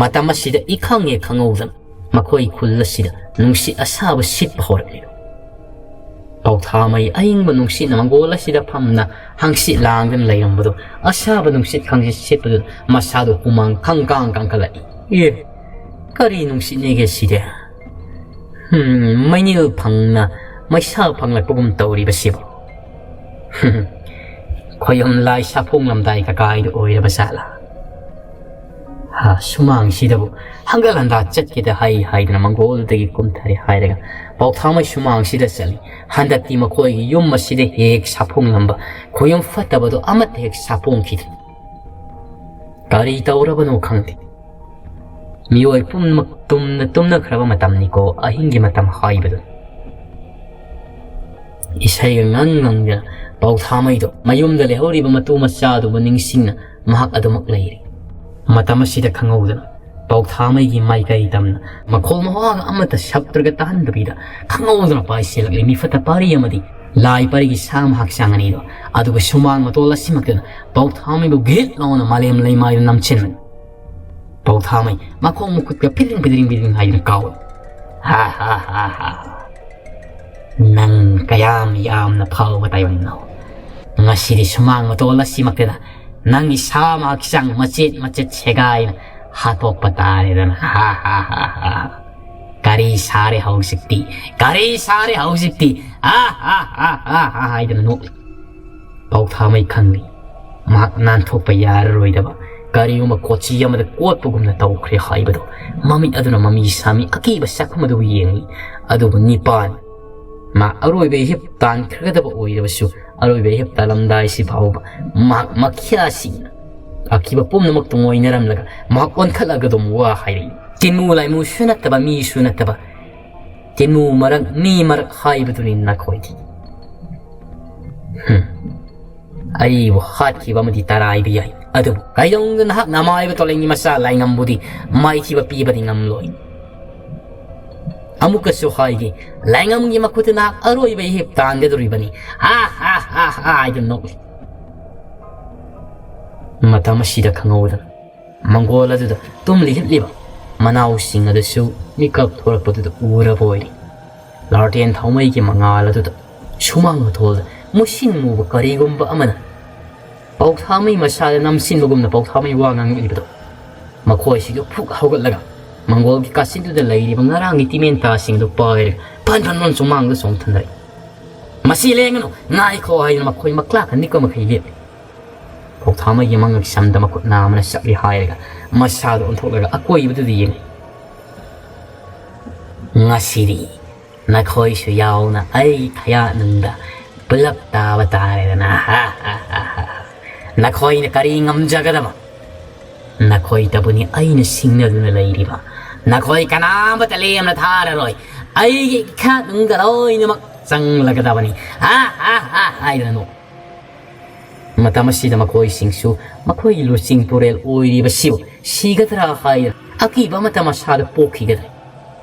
ꯃꯇꯝ ꯑꯁꯤꯗ ꯏꯈꯪ ꯍꯦꯛ ꯈꯪꯍꯧꯗꯅ ꯃꯈꯣꯏ ꯈꯨꯜ ꯑꯁꯤꯗ ꯅꯨꯡꯁꯤꯠ ꯑꯁꯥꯕ ꯁꯤꯠꯄ ꯍꯧꯔꯛꯂꯤ꯫ ꯄꯥꯎꯊꯥꯃꯩ ꯑꯏꯪꯕ ꯅꯨꯡꯁꯤꯠꯅ ꯃꯪꯒꯣꯜ ꯑꯁꯤꯗ ꯐꯝꯅ ꯍꯪꯆꯤꯠ ꯂꯥꯡꯗꯨꯅ ꯂꯩꯔꯝꯕꯗꯨ ꯑꯁꯥꯕ ꯅꯨꯡꯁꯤꯠ ꯈꯪꯁꯤꯠ ꯁꯤꯠꯄꯗꯨꯗ ꯃꯁꯥꯗꯨ ꯍꯨꯃꯥꯡ ꯈꯪꯀꯥꯡ ꯀꯥꯡꯈꯠꯂꯛꯏ꯫ ꯑꯦ, ꯀꯔꯤ ꯅꯨꯡꯁꯤꯠꯅꯦꯒꯦ ꯁꯤꯗꯤ? ꯍꯝ, ꯃꯩꯅꯤꯜ ꯐꯪꯅ ꯃꯩꯁꯥ ꯐꯪꯂꯛꯄꯒꯨꯝ ꯇꯧꯔꯤꯕꯁꯤꯕꯨ꯫ ꯈꯣꯌꯨꯝ ꯂꯥꯏ ꯁꯥꯐꯣꯡꯂꯝꯗꯥꯏ ꯀꯀꯥꯏꯗꯨ ꯑꯣꯏꯔꯕ ꯖꯥꯠꯂꯥ? ꯍꯥ, ꯁꯨꯃꯥꯡꯁꯤꯗꯕꯨ ꯍꯪꯒꯠ ꯍꯟꯗꯥ ꯆꯠꯀꯦꯗ ꯍꯥꯏ ꯍꯥꯏꯗꯅ ꯃꯪꯒꯣꯜꯗꯒꯤ ꯀꯨꯝꯊꯔꯦ ꯍꯥꯏꯔꯒ ꯄꯥꯎꯊꯥꯃꯩ ꯁꯨꯃꯥꯡꯁꯤꯗ ꯆꯠꯂꯤ꯫ ꯍꯟꯗꯛꯇꯤ ꯃꯈꯣꯏꯒꯤ ꯌꯨꯝ ꯑꯁꯤꯗ ꯍꯦꯛ ꯁꯥꯐꯣꯡꯂꯝꯕ ꯈꯣꯌꯨꯝ ꯐꯠꯇꯕꯗꯣ ꯑꯃꯠꯇ ꯍꯦꯛ ꯁꯥꯐꯣꯡꯈꯤꯗ꯭ꯔꯦ꯫ ꯀꯔꯤ ꯇꯧꯔꯕꯅꯣ ꯈꯪꯗꯦ꯫ ꯃꯤꯑꯣꯏ ꯄꯨꯝꯅꯃꯛ ꯇꯨꯝꯅ ꯇꯨꯝꯅꯈ꯭ꯔꯕ ꯃꯇꯝꯅꯤꯀꯣ, ꯑꯍꯤꯡꯒꯤ ꯃꯇꯝ ꯍꯥꯏꯕꯗꯨ꯫ ꯏꯁꯩꯒ ꯉꯪ ꯉꯪꯗꯅ ꯄꯥꯎꯊꯥꯃꯩꯗꯣ ꯃꯌꯨꯝꯗ ꯂꯩꯍꯧꯔꯤꯕ ꯃꯇꯨ ꯃꯆꯥꯗꯨꯕꯨ ꯅꯤꯡꯁꯤꯡꯅ ꯃꯍꯥꯛ ꯑꯗꯨꯃꯛ ꯂꯩꯔꯤ꯫ ꯃꯇꯝ ꯑꯁꯤꯗ ꯈꯪꯍꯧꯗꯅ ꯄꯥꯎꯊꯥꯃꯩꯒꯤ ꯃꯥꯏꯀꯩ ꯇꯝꯅ ꯃꯈꯣꯜ ꯃꯋꯥꯒ ꯑꯃꯠꯇ ꯁꯞꯇ꯭ꯔꯒ ꯇꯥꯍꯟꯗꯕꯤꯗ ꯈꯪꯍꯧꯗꯅ ꯄꯥꯏꯁꯤꯜꯂꯛꯂꯤ꯫ ꯃꯤꯐꯠꯇ ꯄꯥꯔꯤ ꯑꯃꯗꯤ ꯂꯥꯏ ꯄꯔꯤꯒꯤ ꯁꯥ ꯃꯍꯥꯛ ꯆꯥꯡ ꯑꯅꯤꯗꯣ, ꯑꯗꯨꯒ ꯁꯨꯃꯥꯡ ꯃꯇꯣꯜ ꯑꯁꯤꯃꯛꯇꯗ ꯄꯥꯎꯊꯥꯃꯩꯕꯨ ꯒꯤꯠ ꯂꯥꯎꯅ ꯃꯥꯂꯦꯝ ꯂꯩꯃꯥꯏꯗ ꯅꯝꯁꯤꯟꯕꯅꯤ꯫ ꯄꯥꯎꯊꯥꯃꯩ ꯃꯈꯣꯡ ꯃꯈꯨꯠꯀ ꯐꯤꯗ꯭ꯔꯤꯡ ꯐꯤꯗ꯭ꯔꯤꯡ ꯐꯤꯗ꯭ꯔꯤꯡ ꯍꯥꯏꯗꯨꯅ ꯀꯥꯎꯏ꯫ ꯍꯥ ꯍꯥ ꯍꯥ ꯍꯥ꯫ ꯅꯪ ꯀꯌꯥꯝ ꯌꯥꯝꯅ ꯐꯥꯎꯕ ꯇꯥꯏꯕꯪꯅꯣ? ꯉꯁꯤꯗꯤ ꯁꯨꯃꯥꯡ ꯃꯇꯣꯜ ꯑꯁꯤꯃꯛꯇꯗ ꯅꯪꯒꯤ ꯁꯥ ꯃꯍꯥꯛꯆꯥꯡ ꯃꯆꯦꯠ ꯃꯆꯦꯠ ꯁꯦꯒꯥꯏꯅ ꯍꯥꯠꯇꯣꯛꯄ ꯇꯥꯔꯦꯗꯅ꯫ ꯍꯥ ꯍꯥ ꯍꯥ ꯍꯥ꯫ ꯀꯔꯤ ꯁꯥꯔꯦ ꯍꯧꯖꯤꯛꯇꯤ? ꯀꯔꯤ ꯁꯥꯔꯦ ꯍꯧꯖꯤꯛꯇꯤ? ꯍꯥ ꯍꯥ ꯍꯥ ꯍꯥ ꯍꯥ ꯍꯥꯏꯗꯅ ꯅꯣꯛꯂꯤ꯫ ꯄꯥꯎꯊꯥꯃꯩ ꯈꯪꯂꯤ꯫ ꯃꯍꯥꯛ ꯅꯥꯟꯊꯣꯛꯄ ꯌꯥꯔꯔꯣꯏꯗꯕ ꯀꯔꯤꯒꯨꯝꯕ ꯀꯣꯆꯤ ꯑꯃꯗ ꯀꯣꯠꯄꯒꯨꯝꯅ ꯇꯧꯈ꯭ꯔꯦ ꯍꯥꯏꯕꯗꯨ ꯃꯃꯤꯠ ꯑꯗꯨꯅ ꯃꯃꯤ ꯁꯥꯃꯤ ꯑꯀꯤꯕ ꯁꯛꯐꯝ ꯑꯗꯨꯕꯨ ꯌꯦꯡꯂꯤ꯫ ꯑꯗꯨꯕꯨ ꯅꯤꯄꯥꯟ ꯃꯍꯥꯛ ꯑꯔꯣꯏꯕ ꯏꯍꯤꯞ ꯇꯥꯟꯈ꯭ꯔꯒꯗꯕ ꯑꯣꯏꯔꯕꯁꯨ, ꯑꯔꯣꯏꯕ ꯏꯍꯤꯞ ꯇꯥꯜꯂꯝꯗꯥꯏꯁꯤ ꯐꯥꯎꯕ ꯃꯍꯥꯛ ꯃꯈ꯭ꯌꯥꯁꯤꯡꯅ ꯑꯀꯤꯕ ꯄꯨꯝꯅꯃꯛꯇꯨ ꯉꯣꯏꯅꯔꯝꯂꯒ ꯃꯍꯥꯛ ꯑꯣꯟꯈꯠꯂꯒ ꯑꯗꯨꯝ ꯋꯥ ꯍꯥꯏꯔꯛꯏ꯫ ꯇꯤꯟꯃꯨ ꯂꯥꯏꯃꯨꯁꯨ ꯅꯠꯇꯕ, ꯃꯤꯁꯨ ꯅꯠꯇꯕ, ꯇꯤꯟꯃꯨ ꯃꯔꯛ, ꯃꯤ ꯃꯔꯛ ꯍꯥꯏꯕꯗꯨꯅꯤ ꯅꯈꯣꯏꯗꯤ꯫ ꯍꯨꯝ꯫ ꯑꯩꯕꯨ ꯍꯥꯠꯈꯤꯕ ꯑꯃꯗꯤ ꯇꯔꯥꯏꯕ ꯌꯥꯏ, ꯑꯗꯨꯕꯨ ꯀꯩꯗꯧꯅꯨꯡꯗ ꯅꯍꯥꯛꯅ ꯑꯃꯥꯏꯕ ꯇꯣꯂꯦꯟꯒꯤ ꯃꯆꯥ ꯂꯥꯏꯉꯝꯕꯨꯗꯤ ꯃꯥꯏꯊꯤꯕ ꯄꯤꯕꯗꯤ ꯉꯝꯂꯣꯏ꯫ ꯑꯃꯨꯛꯀꯁꯨ ꯍꯥꯏꯒꯦ, ꯂꯥꯏꯉꯝꯒꯤ ꯃꯈꯨꯠꯇ ꯅꯍꯥꯛ ꯑꯔꯣꯏꯕ ꯏꯍꯤꯞ ꯇꯥꯟꯒꯗꯧꯔꯤꯕꯅꯤ꯫ ꯍꯥ, ꯍꯥ, ꯍꯥ, ꯍꯥ ꯍꯥꯏꯗꯨꯅ ꯅꯣꯛꯂꯤ꯫ ꯃꯇꯝ ꯑꯁꯤꯗ ꯈꯪꯍꯧꯗꯅ ꯃꯪꯒꯣꯜ ꯑꯗꯨꯗ ꯇꯨꯝꯂꯤ ꯍꯤꯞꯂꯤꯕ ꯃꯅꯥꯎꯁꯤꯡ ꯑꯗꯨꯁꯨ ꯃꯤꯀꯞ ꯊꯣꯔꯛꯄꯗꯨꯗ ꯎꯔꯕ ꯑꯣꯏꯔꯤ꯫ ꯂꯥꯔꯇꯦꯟ ꯊꯥꯎꯃꯩꯒꯤ ꯃꯉꯥꯜ ꯑꯗꯨꯗ ꯁꯨꯃꯥꯡ ꯃꯊꯣꯜꯗ ꯃꯨꯁꯤꯟ ꯃꯨꯕ ꯀꯔꯤꯒꯨꯝꯕ ꯑꯃꯅ ꯄꯥꯎꯊꯥꯃꯩ ꯃꯁꯥꯗ ꯅꯝꯁꯤꯟꯕꯒꯨꯝꯅ ꯄꯥꯎꯊꯥꯃꯩ ꯋꯥ ꯉꯥꯡꯂꯛꯂꯤꯕꯗꯣ, ꯃꯈꯣꯏꯁꯤꯡꯗꯨ ꯐꯨꯛ ꯍꯧꯒꯠꯂꯒ ꯃꯪꯒꯣꯜꯒꯤ ꯀꯥꯆꯤꯟꯗꯨꯗ ꯂꯩꯔꯤꯕ ꯉꯔꯥꯡꯒꯤ ꯇꯤꯃꯦꯟꯇꯥꯁꯤꯡꯗꯨ ꯄꯥꯏꯔꯒ ꯐꯟ ꯐꯟ ꯐꯟ ꯁꯨꯃꯥꯡꯗ ꯆꯣꯡꯊꯅꯔꯦ꯫ "ꯃꯁꯤ ꯂꯦꯡꯒꯅꯨ, ꯉꯥꯏꯈꯣ" ꯍꯥꯏꯗꯨꯅ ꯃꯈꯣꯏ ꯃꯀ꯭ꯂꯥꯛꯀ ꯅꯤꯛꯄ ꯃꯈꯩ ꯂꯦꯞꯂꯤ꯫ ꯄꯥꯎꯊꯥꯃꯩꯒꯤ ꯃꯉꯛ ꯁꯝꯗ ꯃꯈꯨꯠ ꯅꯥꯝꯃꯅ ꯆꯞꯂꯤ ꯍꯥꯏꯔꯒ ꯃꯁꯥꯗꯨ ꯑꯣꯟꯊꯣꯛꯂꯒ ꯑꯀꯣꯏꯕꯗꯨꯗ ꯌꯦꯡꯂꯤ꯫ "ꯉꯁꯤꯗꯤ ꯅꯈꯣꯏꯁꯨ ꯌꯥꯎꯅ ꯑꯩ ꯈꯌꯥꯠꯅꯨꯡꯗ ꯄꯨꯂꯞ ꯇꯥꯕ ꯇꯥꯔꯦꯗꯅ꯫ ꯅꯈꯣꯏꯅ ꯀꯔꯤ ꯉꯝꯖꯒꯗꯕ? ꯅꯈꯣꯏꯇꯕꯨꯅꯤ ꯑꯩꯅ ꯁꯤꯡꯅꯗꯨꯅ ꯂꯩꯔꯤꯕ꯫ ꯅꯈꯣꯏ ꯀꯅꯥꯃꯠꯇ ꯂꯦꯝꯅ ꯊꯥꯔꯔꯣꯏ꯫ ꯑꯩꯒꯤ ꯈꯌꯥꯠꯅꯨꯡꯗ ꯂꯣꯏꯅꯃꯛ ꯆꯪꯂꯒꯗꯕꯅꯤ" ꯍꯥꯏꯗꯅ ꯅꯣꯛ꯫ ꯃꯇꯝ ꯑꯁꯤꯗ ꯃꯈꯣꯏꯁꯤꯡꯁꯨ ꯃꯈꯣꯏꯒꯤ ꯂꯨꯆꯤꯡ ꯄꯨꯔꯦꯜ ꯑꯣꯏꯔꯤꯕꯁꯤꯕꯨ ꯁꯤꯒꯗ꯭ꯔꯥ ꯍꯥꯏꯅ ꯑꯀꯤꯕ ꯑꯃꯠꯇ ꯃꯁꯥꯗ ꯄꯣꯛꯈꯤꯒꯗ꯭ꯔꯦ꯫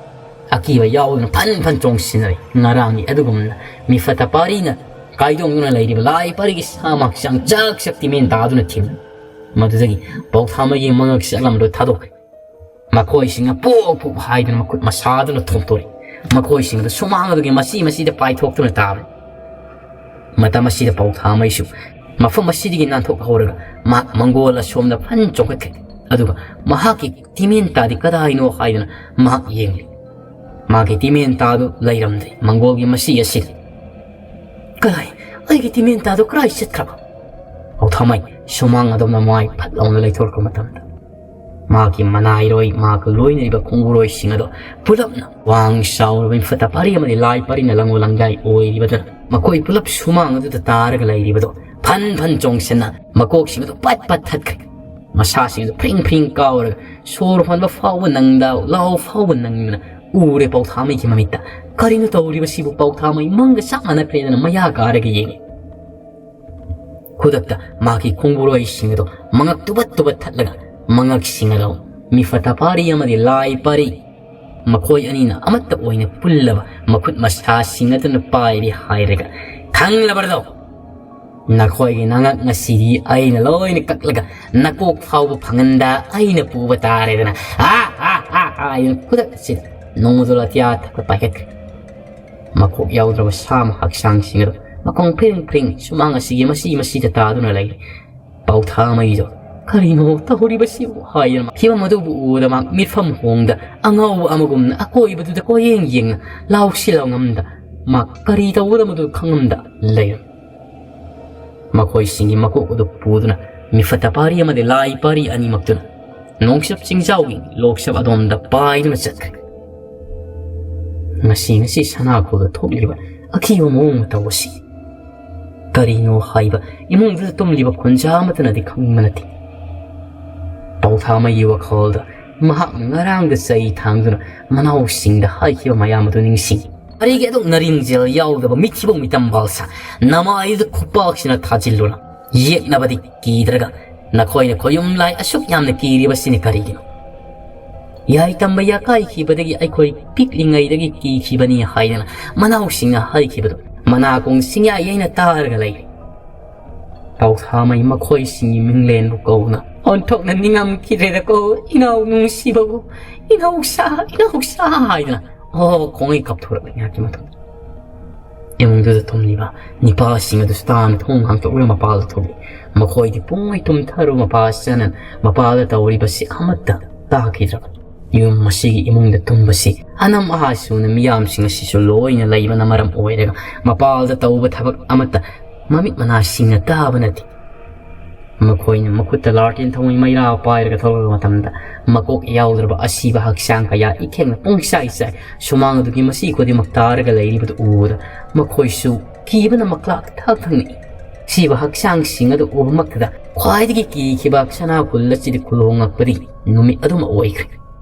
ꯑꯀꯤꯕ ꯌꯥꯎꯗꯅ ꯐꯟ ꯐꯟ ꯆꯣꯡꯁꯤꯟꯅꯔꯦ꯫ ꯉꯔꯥꯡꯒꯤ ꯑꯗꯨꯒꯨꯝꯅ ꯃꯤꯐꯠꯇ ꯄꯥꯔꯤꯅ ꯀꯥꯏꯗꯣꯡꯗꯨꯅ ꯂꯩꯔꯤꯕ ꯂꯥꯏ ꯄꯥꯔꯤꯒꯤ ꯁꯥ ꯃꯛꯁꯥꯡ ꯆꯥꯛ ꯆꯥꯛ ꯇꯤꯃꯦꯟ ꯇꯥꯗꯨꯅ ꯊꯤꯟ꯫ ꯃꯗꯨꯗꯒꯤ ꯄꯥꯎꯊꯥꯃꯩꯒꯤ ꯃꯉꯛ ꯆꯠꯂꯝꯕꯗꯨ ꯊꯥꯗꯣꯛꯈ꯭ꯔꯦ꯫ ꯃꯈꯣꯏꯁꯤꯡꯅ ꯄꯣꯛ ꯄꯣꯛ ꯍꯥꯏꯗꯨꯅ ꯃꯈꯨꯠ ꯃꯁꯥꯗꯨꯅ ꯊꯣꯝꯇꯣꯔꯛꯏ꯫ ꯃꯈꯣꯏꯁꯤꯡꯗꯨ ꯁꯨꯃꯥꯡ ꯑꯗꯨꯒꯤ ꯃꯆꯤ ꯃꯆꯤꯗ ꯄꯥꯏꯊꯣꯛꯇꯨꯅ ꯇꯥꯕꯅꯤ꯫ ꯃꯇꯝ ꯑꯁꯤꯗ ꯄꯥꯎꯊꯥꯃꯩꯁꯨ ꯃꯐꯝ ꯑꯁꯤꯗꯒꯤ ꯅꯥꯟꯊꯣꯛꯍꯧꯔꯒ ꯃꯍꯥꯛ ꯃꯪꯒꯣꯜ ꯑꯁꯣꯝꯗ ꯐꯟ ꯆꯣꯡꯈꯠꯈ꯭ꯔꯦ꯫ ꯑꯗꯨꯒ ꯃꯍꯥꯛꯀꯤ ꯇꯤꯃꯦꯟꯇꯥꯗꯤ ꯀꯗꯥꯏꯅꯣ ꯍꯥꯏꯗꯨꯅ ꯃꯍꯥꯛ ꯌꯦꯡꯂꯤ꯫ ꯃꯥꯒꯤ ꯇꯤꯃꯦꯟꯇꯥꯗꯨ ꯂꯩꯔꯝꯗ꯭ꯔꯦ ꯃꯪꯒꯣꯜꯒꯤ ꯃꯆꯤ ꯑꯁꯤꯗ꯫ "ꯀꯗꯥꯏ? ꯑꯩꯒꯤ ꯇꯤꯃꯦꯟꯇꯥꯗꯨ ꯀꯗꯥꯏ ꯆꯠꯈ꯭ꯔꯕ?" ꯄꯥꯎꯊꯥꯃꯩ ꯁꯨꯃꯥꯡ ꯑꯗꯣꯝꯗ ꯃꯥꯏ ꯐꯠ ꯂꯥꯎꯅ ꯂꯩꯊꯣꯔꯛꯄ ꯃꯇꯝꯗ ꯃꯍꯥꯛꯀꯤ ꯃꯅꯥꯏꯔꯣꯏ, ꯃꯍꯥꯛꯀ ꯂꯣꯏꯅꯔꯤꯕ ꯈꯣꯡꯕꯨꯔꯣꯏꯁꯤꯡ ꯑꯗꯣ ꯄꯨꯂꯞꯅ ꯋꯥꯡ ꯆꯥꯎꯔꯕ ꯃꯤꯐꯠꯇ ꯄꯥꯔꯤ ꯑꯃꯗꯤ ꯂꯥꯏ ꯄꯥꯔꯤꯅ ꯂꯪꯉꯣ ꯂꯪꯖꯥꯏ ꯑꯣꯏꯔꯤꯕꯗꯨꯅ ꯃꯈꯣꯏ ꯄꯨꯂꯞ ꯁꯨꯃꯥꯡ ꯑꯗꯨꯗ ꯇꯥꯔꯒ ꯂꯩꯔꯤꯕꯗꯣ ꯐꯟ ꯐꯟ ꯆꯣꯡꯁꯤꯟꯅ ꯃꯀꯣꯛꯁꯤꯡ ꯑꯗꯨ ꯄꯠ ꯄꯠ ꯊꯠꯈ꯭ꯔꯦ꯫ ꯃꯁꯥꯁꯤꯡ ꯑꯗꯨ ꯐ꯭ꯔꯤꯡ ꯐ꯭ꯔꯤꯡ ꯀꯥꯎꯔꯒ ꯁꯣꯔ ꯍꯣꯟꯕ ꯐꯥꯎꯕ ꯅꯪꯗ, ꯂꯥꯎ ꯐꯥꯎꯕ ꯅꯪꯗꯅ ꯎꯔꯦ ꯄꯥꯎꯊꯥꯃꯩꯒꯤ ꯃꯃꯤꯠꯇ꯫ ꯀꯔꯤꯅꯣ ꯇꯧꯔꯤꯕꯁꯤꯕꯨ? ꯄꯥꯎꯊꯥꯃꯩ ꯃꯪꯒ ꯆꯞ ꯃꯥꯟꯅꯈ꯭ꯔꯦꯗꯅ ꯃꯌꯥ ꯀꯥꯔꯒ ꯌꯦꯡꯉꯤ꯫ ꯈꯨꯗꯛꯇ ꯃꯍꯥꯛꯀꯤ ꯈꯣꯡꯕꯨꯔꯣꯏꯁꯤꯡ ꯑꯗꯨ ꯃꯉꯛ ꯇꯨꯕꯠ ꯇꯨꯕꯠ ꯊꯠꯂꯒ ꯃꯉꯛꯁꯤꯡ ꯑꯗꯨ ꯃꯤꯐꯠꯇ ꯄꯥꯔꯤ ꯑꯃꯗꯤ ꯂꯥꯏ ꯄꯥꯔꯤ ꯃꯈꯣꯏ ꯑꯅꯤꯅ ꯑꯃꯠꯇ ꯑꯣꯏꯅ ꯄꯨꯜꯂꯕ ꯃꯈꯨꯠ ꯃꯁꯥꯁꯤꯡ ꯑꯗꯨꯅ ꯄꯥꯏꯔꯤ ꯍꯥꯏꯔꯒ, "ꯈꯪꯂꯕ꯭ꯔꯗꯣ? ꯅꯈꯣꯏꯒꯤ ꯅꯉꯛ ꯉꯁꯤꯗꯤ ꯑꯩꯅ ꯂꯣꯏꯅ ꯀꯛꯂꯒ ꯅꯀꯣꯛ ꯐꯥꯎꯕ ꯐꯪꯍꯟꯗ ꯑꯩꯅ ꯄꯨꯕ ꯇꯥꯔꯦꯗꯅ꯫ ꯑꯥ, ꯑꯥ, ꯑꯥ, ꯑꯥ," ꯍꯥꯏꯗꯨꯅ ꯈꯨꯗꯛ ꯑꯁꯤꯗ ꯅꯣꯡꯃꯗꯣꯜ ꯑꯇꯤꯌꯥ ꯊꯛꯇ ꯄꯥꯏꯈꯠꯈ꯭ꯔꯦ꯫ ꯃꯀꯣꯛ ꯌꯥꯎꯗ꯭ꯔꯕ ꯁꯥ ꯑꯃ ꯍꯛꯆꯥꯡꯁꯤꯡ ꯑꯗꯨ ꯃꯈꯣꯡ ꯐ꯭ꯔꯤꯡ ꯐ꯭ꯔꯤꯡ ꯁꯨꯃꯥꯡ ꯑꯁꯤꯒꯤ ꯃꯁꯤ ꯃꯁꯤꯗ ꯇꯥꯗꯨꯅ ꯂꯩꯔꯤ꯫ ꯄꯥꯎꯊꯥꯃꯩꯗꯣ, "ꯀꯔꯤꯅꯣ ꯇꯧꯔꯤꯕꯁꯤꯕꯨ?" ꯍꯥꯏꯗꯅ ꯐꯤꯕꯝ ꯑꯗꯨꯕꯨ ꯎꯕꯗ ꯃꯍꯥꯛ ꯃꯤꯠꯐꯝ ꯍꯣꯡꯗ ꯑꯉꯥꯎꯕ ꯑꯃꯒꯨꯝꯅ ꯑꯀꯣꯏꯕꯗꯨꯗ ꯀꯣꯌꯦꯡ ꯌꯦꯡꯅ ꯂꯥꯎꯁꯤ ꯂꯥꯎꯉꯝꯗ ꯃꯍꯥꯛ ꯀꯔꯤ ꯇꯧꯒꯗꯕꯗꯨ ꯈꯪꯉꯝꯗ ꯂꯩꯔꯝꯃꯤ꯫ ꯃꯈꯣꯏꯁꯤꯡꯒꯤ ꯃꯀꯣꯛ ꯑꯗꯨ ꯄꯨꯗꯨꯅ ꯃꯤꯐꯠꯇ ꯄꯥꯔꯤ ꯑꯃꯗꯤ ꯂꯥꯏ ꯄꯥꯔꯤ ꯑꯅꯤꯃꯛꯇꯨꯅ ꯅꯣꯡꯆꯨꯞ ꯆꯤꯡꯖꯥꯎꯒꯤ ꯂꯣꯛꯆꯞ ꯑꯗꯣꯝꯗ ꯄꯥꯏꯗꯨꯅ ꯆꯠꯈ꯭ꯔꯦ꯫ ꯉꯁꯤ ꯉꯁꯤ ꯁꯅꯥꯈꯣꯜꯗ ꯊꯣꯛꯂꯤꯕ ꯑꯀꯤꯕ ꯃꯑꯣꯡ ꯃꯇꯧ ꯑꯁꯤ ꯀꯔꯤꯅꯣ ꯍꯥꯏꯕ ꯏꯃꯨꯡꯗꯨꯗ ꯇꯨꯝꯂꯤꯕ ꯈꯨꯟꯖꯥ ꯑꯃꯠꯇꯅꯗꯤ ꯈꯪꯕ ꯅꯠꯇꯦ꯫ ꯄꯥꯎꯊꯥꯃꯩꯒꯤ ꯋꯥꯈꯜꯗ ꯃꯍꯥꯛꯅ ꯉꯔꯥꯡꯗ ꯆꯩ ꯊꯥꯡꯗꯨꯅ ꯃꯅꯥꯎꯁꯤꯡꯗ ꯍꯥꯏꯈꯤꯕ ꯃꯌꯥꯝ ꯑꯗꯨ ꯅꯤꯡꯁꯤꯡꯉꯤ꯫ ꯀꯔꯤꯒꯤ ꯑꯗꯨꯛ ꯅꯔꯤꯡꯖꯦꯜ ꯌꯥꯎꯗꯕ ꯃꯤꯊꯤꯕꯣꯡ ꯃꯤꯇꯝꯕꯥꯜ ꯁꯥ? ꯅꯃꯥꯏꯗꯨꯗ ꯈꯨꯄꯥꯛꯁꯤꯅ ꯊꯥꯖꯤꯜꯂꯨꯔ꯫ ꯌꯦꯛꯅꯕꯗꯤ ꯀꯤꯗ꯭ꯔꯒ ꯅꯈꯣꯏꯅ ꯈꯣꯌꯨꯝ ꯂꯥꯏ ꯑꯁꯨꯛ ꯌꯥꯝꯅ ꯀꯤꯔꯤꯕꯁꯤꯅ ꯀꯔꯤꯒꯤꯅꯣ? ꯌꯥꯏꯇꯝꯕ ꯌꯥꯀꯥꯏꯈꯤꯕꯗꯒꯤ ꯑꯩꯈꯣꯏ ꯄꯤꯛꯂꯤꯉꯩꯗꯒꯤ ꯀꯤꯈꯤꯕꯅꯤ ꯍꯥꯏꯗꯅ ꯃꯅꯥꯎꯁꯤꯡꯅ ꯍꯥꯏꯈꯤꯕꯗꯨ ꯃꯅꯥꯀꯣꯡ ꯁꯤꯡꯌꯥ ꯌꯩꯅ ꯇꯥꯔꯒ ꯂꯩꯔꯤ꯫ ꯄꯥꯎꯊꯥꯃꯩ ꯃꯈꯣꯏꯁꯤꯡꯒꯤ ꯃꯤꯡꯂꯦꯟꯕꯨ ꯀꯧꯅ ꯑꯣꯟꯊꯣꯛꯅ ꯅꯤꯡꯉꯝꯈꯤꯗ꯭ꯔꯦꯗꯀꯣ, ꯏꯅꯥꯎ ꯅꯨꯡꯁꯤꯕꯕꯨ, "ꯏꯅꯥꯎꯁꯥ, ꯏꯅꯥꯎꯁꯥ" ꯍꯥꯏꯗꯅ ꯑꯣ ꯈꯣꯡꯉꯩ ꯀꯥꯞꯊꯣꯔꯛꯂꯦ ꯉꯥꯏꯍꯥꯛꯀꯤ ꯃꯇꯨꯡꯗ꯫ ꯏꯃꯨꯡꯗꯨꯗ ꯇꯨꯝꯂꯤꯕ ꯅꯤꯄꯥꯁꯤꯡ ꯑꯗꯨꯁꯨ ꯇꯥꯅ ꯊꯣꯡ ꯍꯥꯡꯗꯣꯛꯂꯒ ꯃꯄꯥꯜꯗ ꯊꯣꯛꯂꯛꯏ꯫ ꯃꯈꯣꯏꯗꯤ ꯄꯨꯡꯉꯩ ꯇꯨꯝꯊꯔꯨ ꯃꯄꯥ ꯆꯅꯟ ꯃꯄꯥꯜꯗ ꯇꯧꯔꯤꯕꯁꯤ ꯑꯃꯠꯇ ꯇꯥꯈꯤꯗ꯭ꯔꯕ꯫ ꯌꯨꯝ ꯑꯁꯤꯒꯤ ꯏꯃꯨꯡꯗ ꯇꯨꯝꯕꯁꯤ ꯑꯅꯝ ꯑꯍꯥ ꯁꯨꯅ ꯃꯤꯌꯥꯝꯁꯤꯡ ꯑꯁꯤꯁꯨ ꯂꯣꯏꯅ ꯂꯩꯕꯅ ꯃꯔꯝ ꯑꯣꯏꯔꯒ ꯃꯄꯥꯜꯗ ꯇꯧꯕ ꯊꯕꯛ ꯑꯃꯠꯇ ꯃꯃꯤꯠ ꯃꯅꯥꯁꯤꯡꯅ ꯇꯥꯕ ꯅꯠꯇꯦ꯫ ꯃꯈꯣꯏꯅ ꯃꯈꯨꯠꯇ ꯂꯥꯔꯇꯦꯟ ꯊꯧꯃꯩ ꯃꯩꯔꯥ ꯄꯥꯏꯔꯒ ꯊꯣꯛꯂꯛꯄ ꯃꯇꯝꯗ, ꯃꯀꯣꯛ ꯌꯥꯎꯗ꯭ꯔꯕ ꯑꯁꯤꯕ ꯍꯛꯆꯥꯡ ꯀꯌꯥ ꯏꯈꯦꯡꯅ ꯄꯨꯡꯆꯥꯏ ꯆꯥꯏ꯫ ꯁꯨꯃꯥꯡ ꯑꯗꯨꯒꯤ ꯃꯁꯤ ꯈꯨꯗꯤꯡꯃꯛ ꯇꯥꯔꯒ ꯂꯩꯔꯤꯕꯗꯨ ꯎꯕꯗ ꯃꯈꯣꯏꯁꯨ ꯀꯤꯕꯅ ꯃꯀ꯭ꯂꯥꯛ ꯊꯛ ꯊꯛꯅꯤ꯫ ꯁꯤꯕ ꯍꯛꯆꯥꯡꯁꯤꯡ ꯑꯗꯨ ꯎꯕꯃꯛꯇꯗ ꯈ꯭ꯋꯥꯏꯗꯒꯤ ꯀꯤꯈꯤꯕ ꯁꯅꯥ ꯈꯨꯜ ꯑꯁꯤꯗ ꯈꯨꯜ ꯍꯣꯡꯂꯛꯄꯗꯤ ꯅꯨꯃꯤꯠ ꯑꯗꯨꯃꯛ ꯑꯣꯏꯈ꯭ꯔꯦ꯫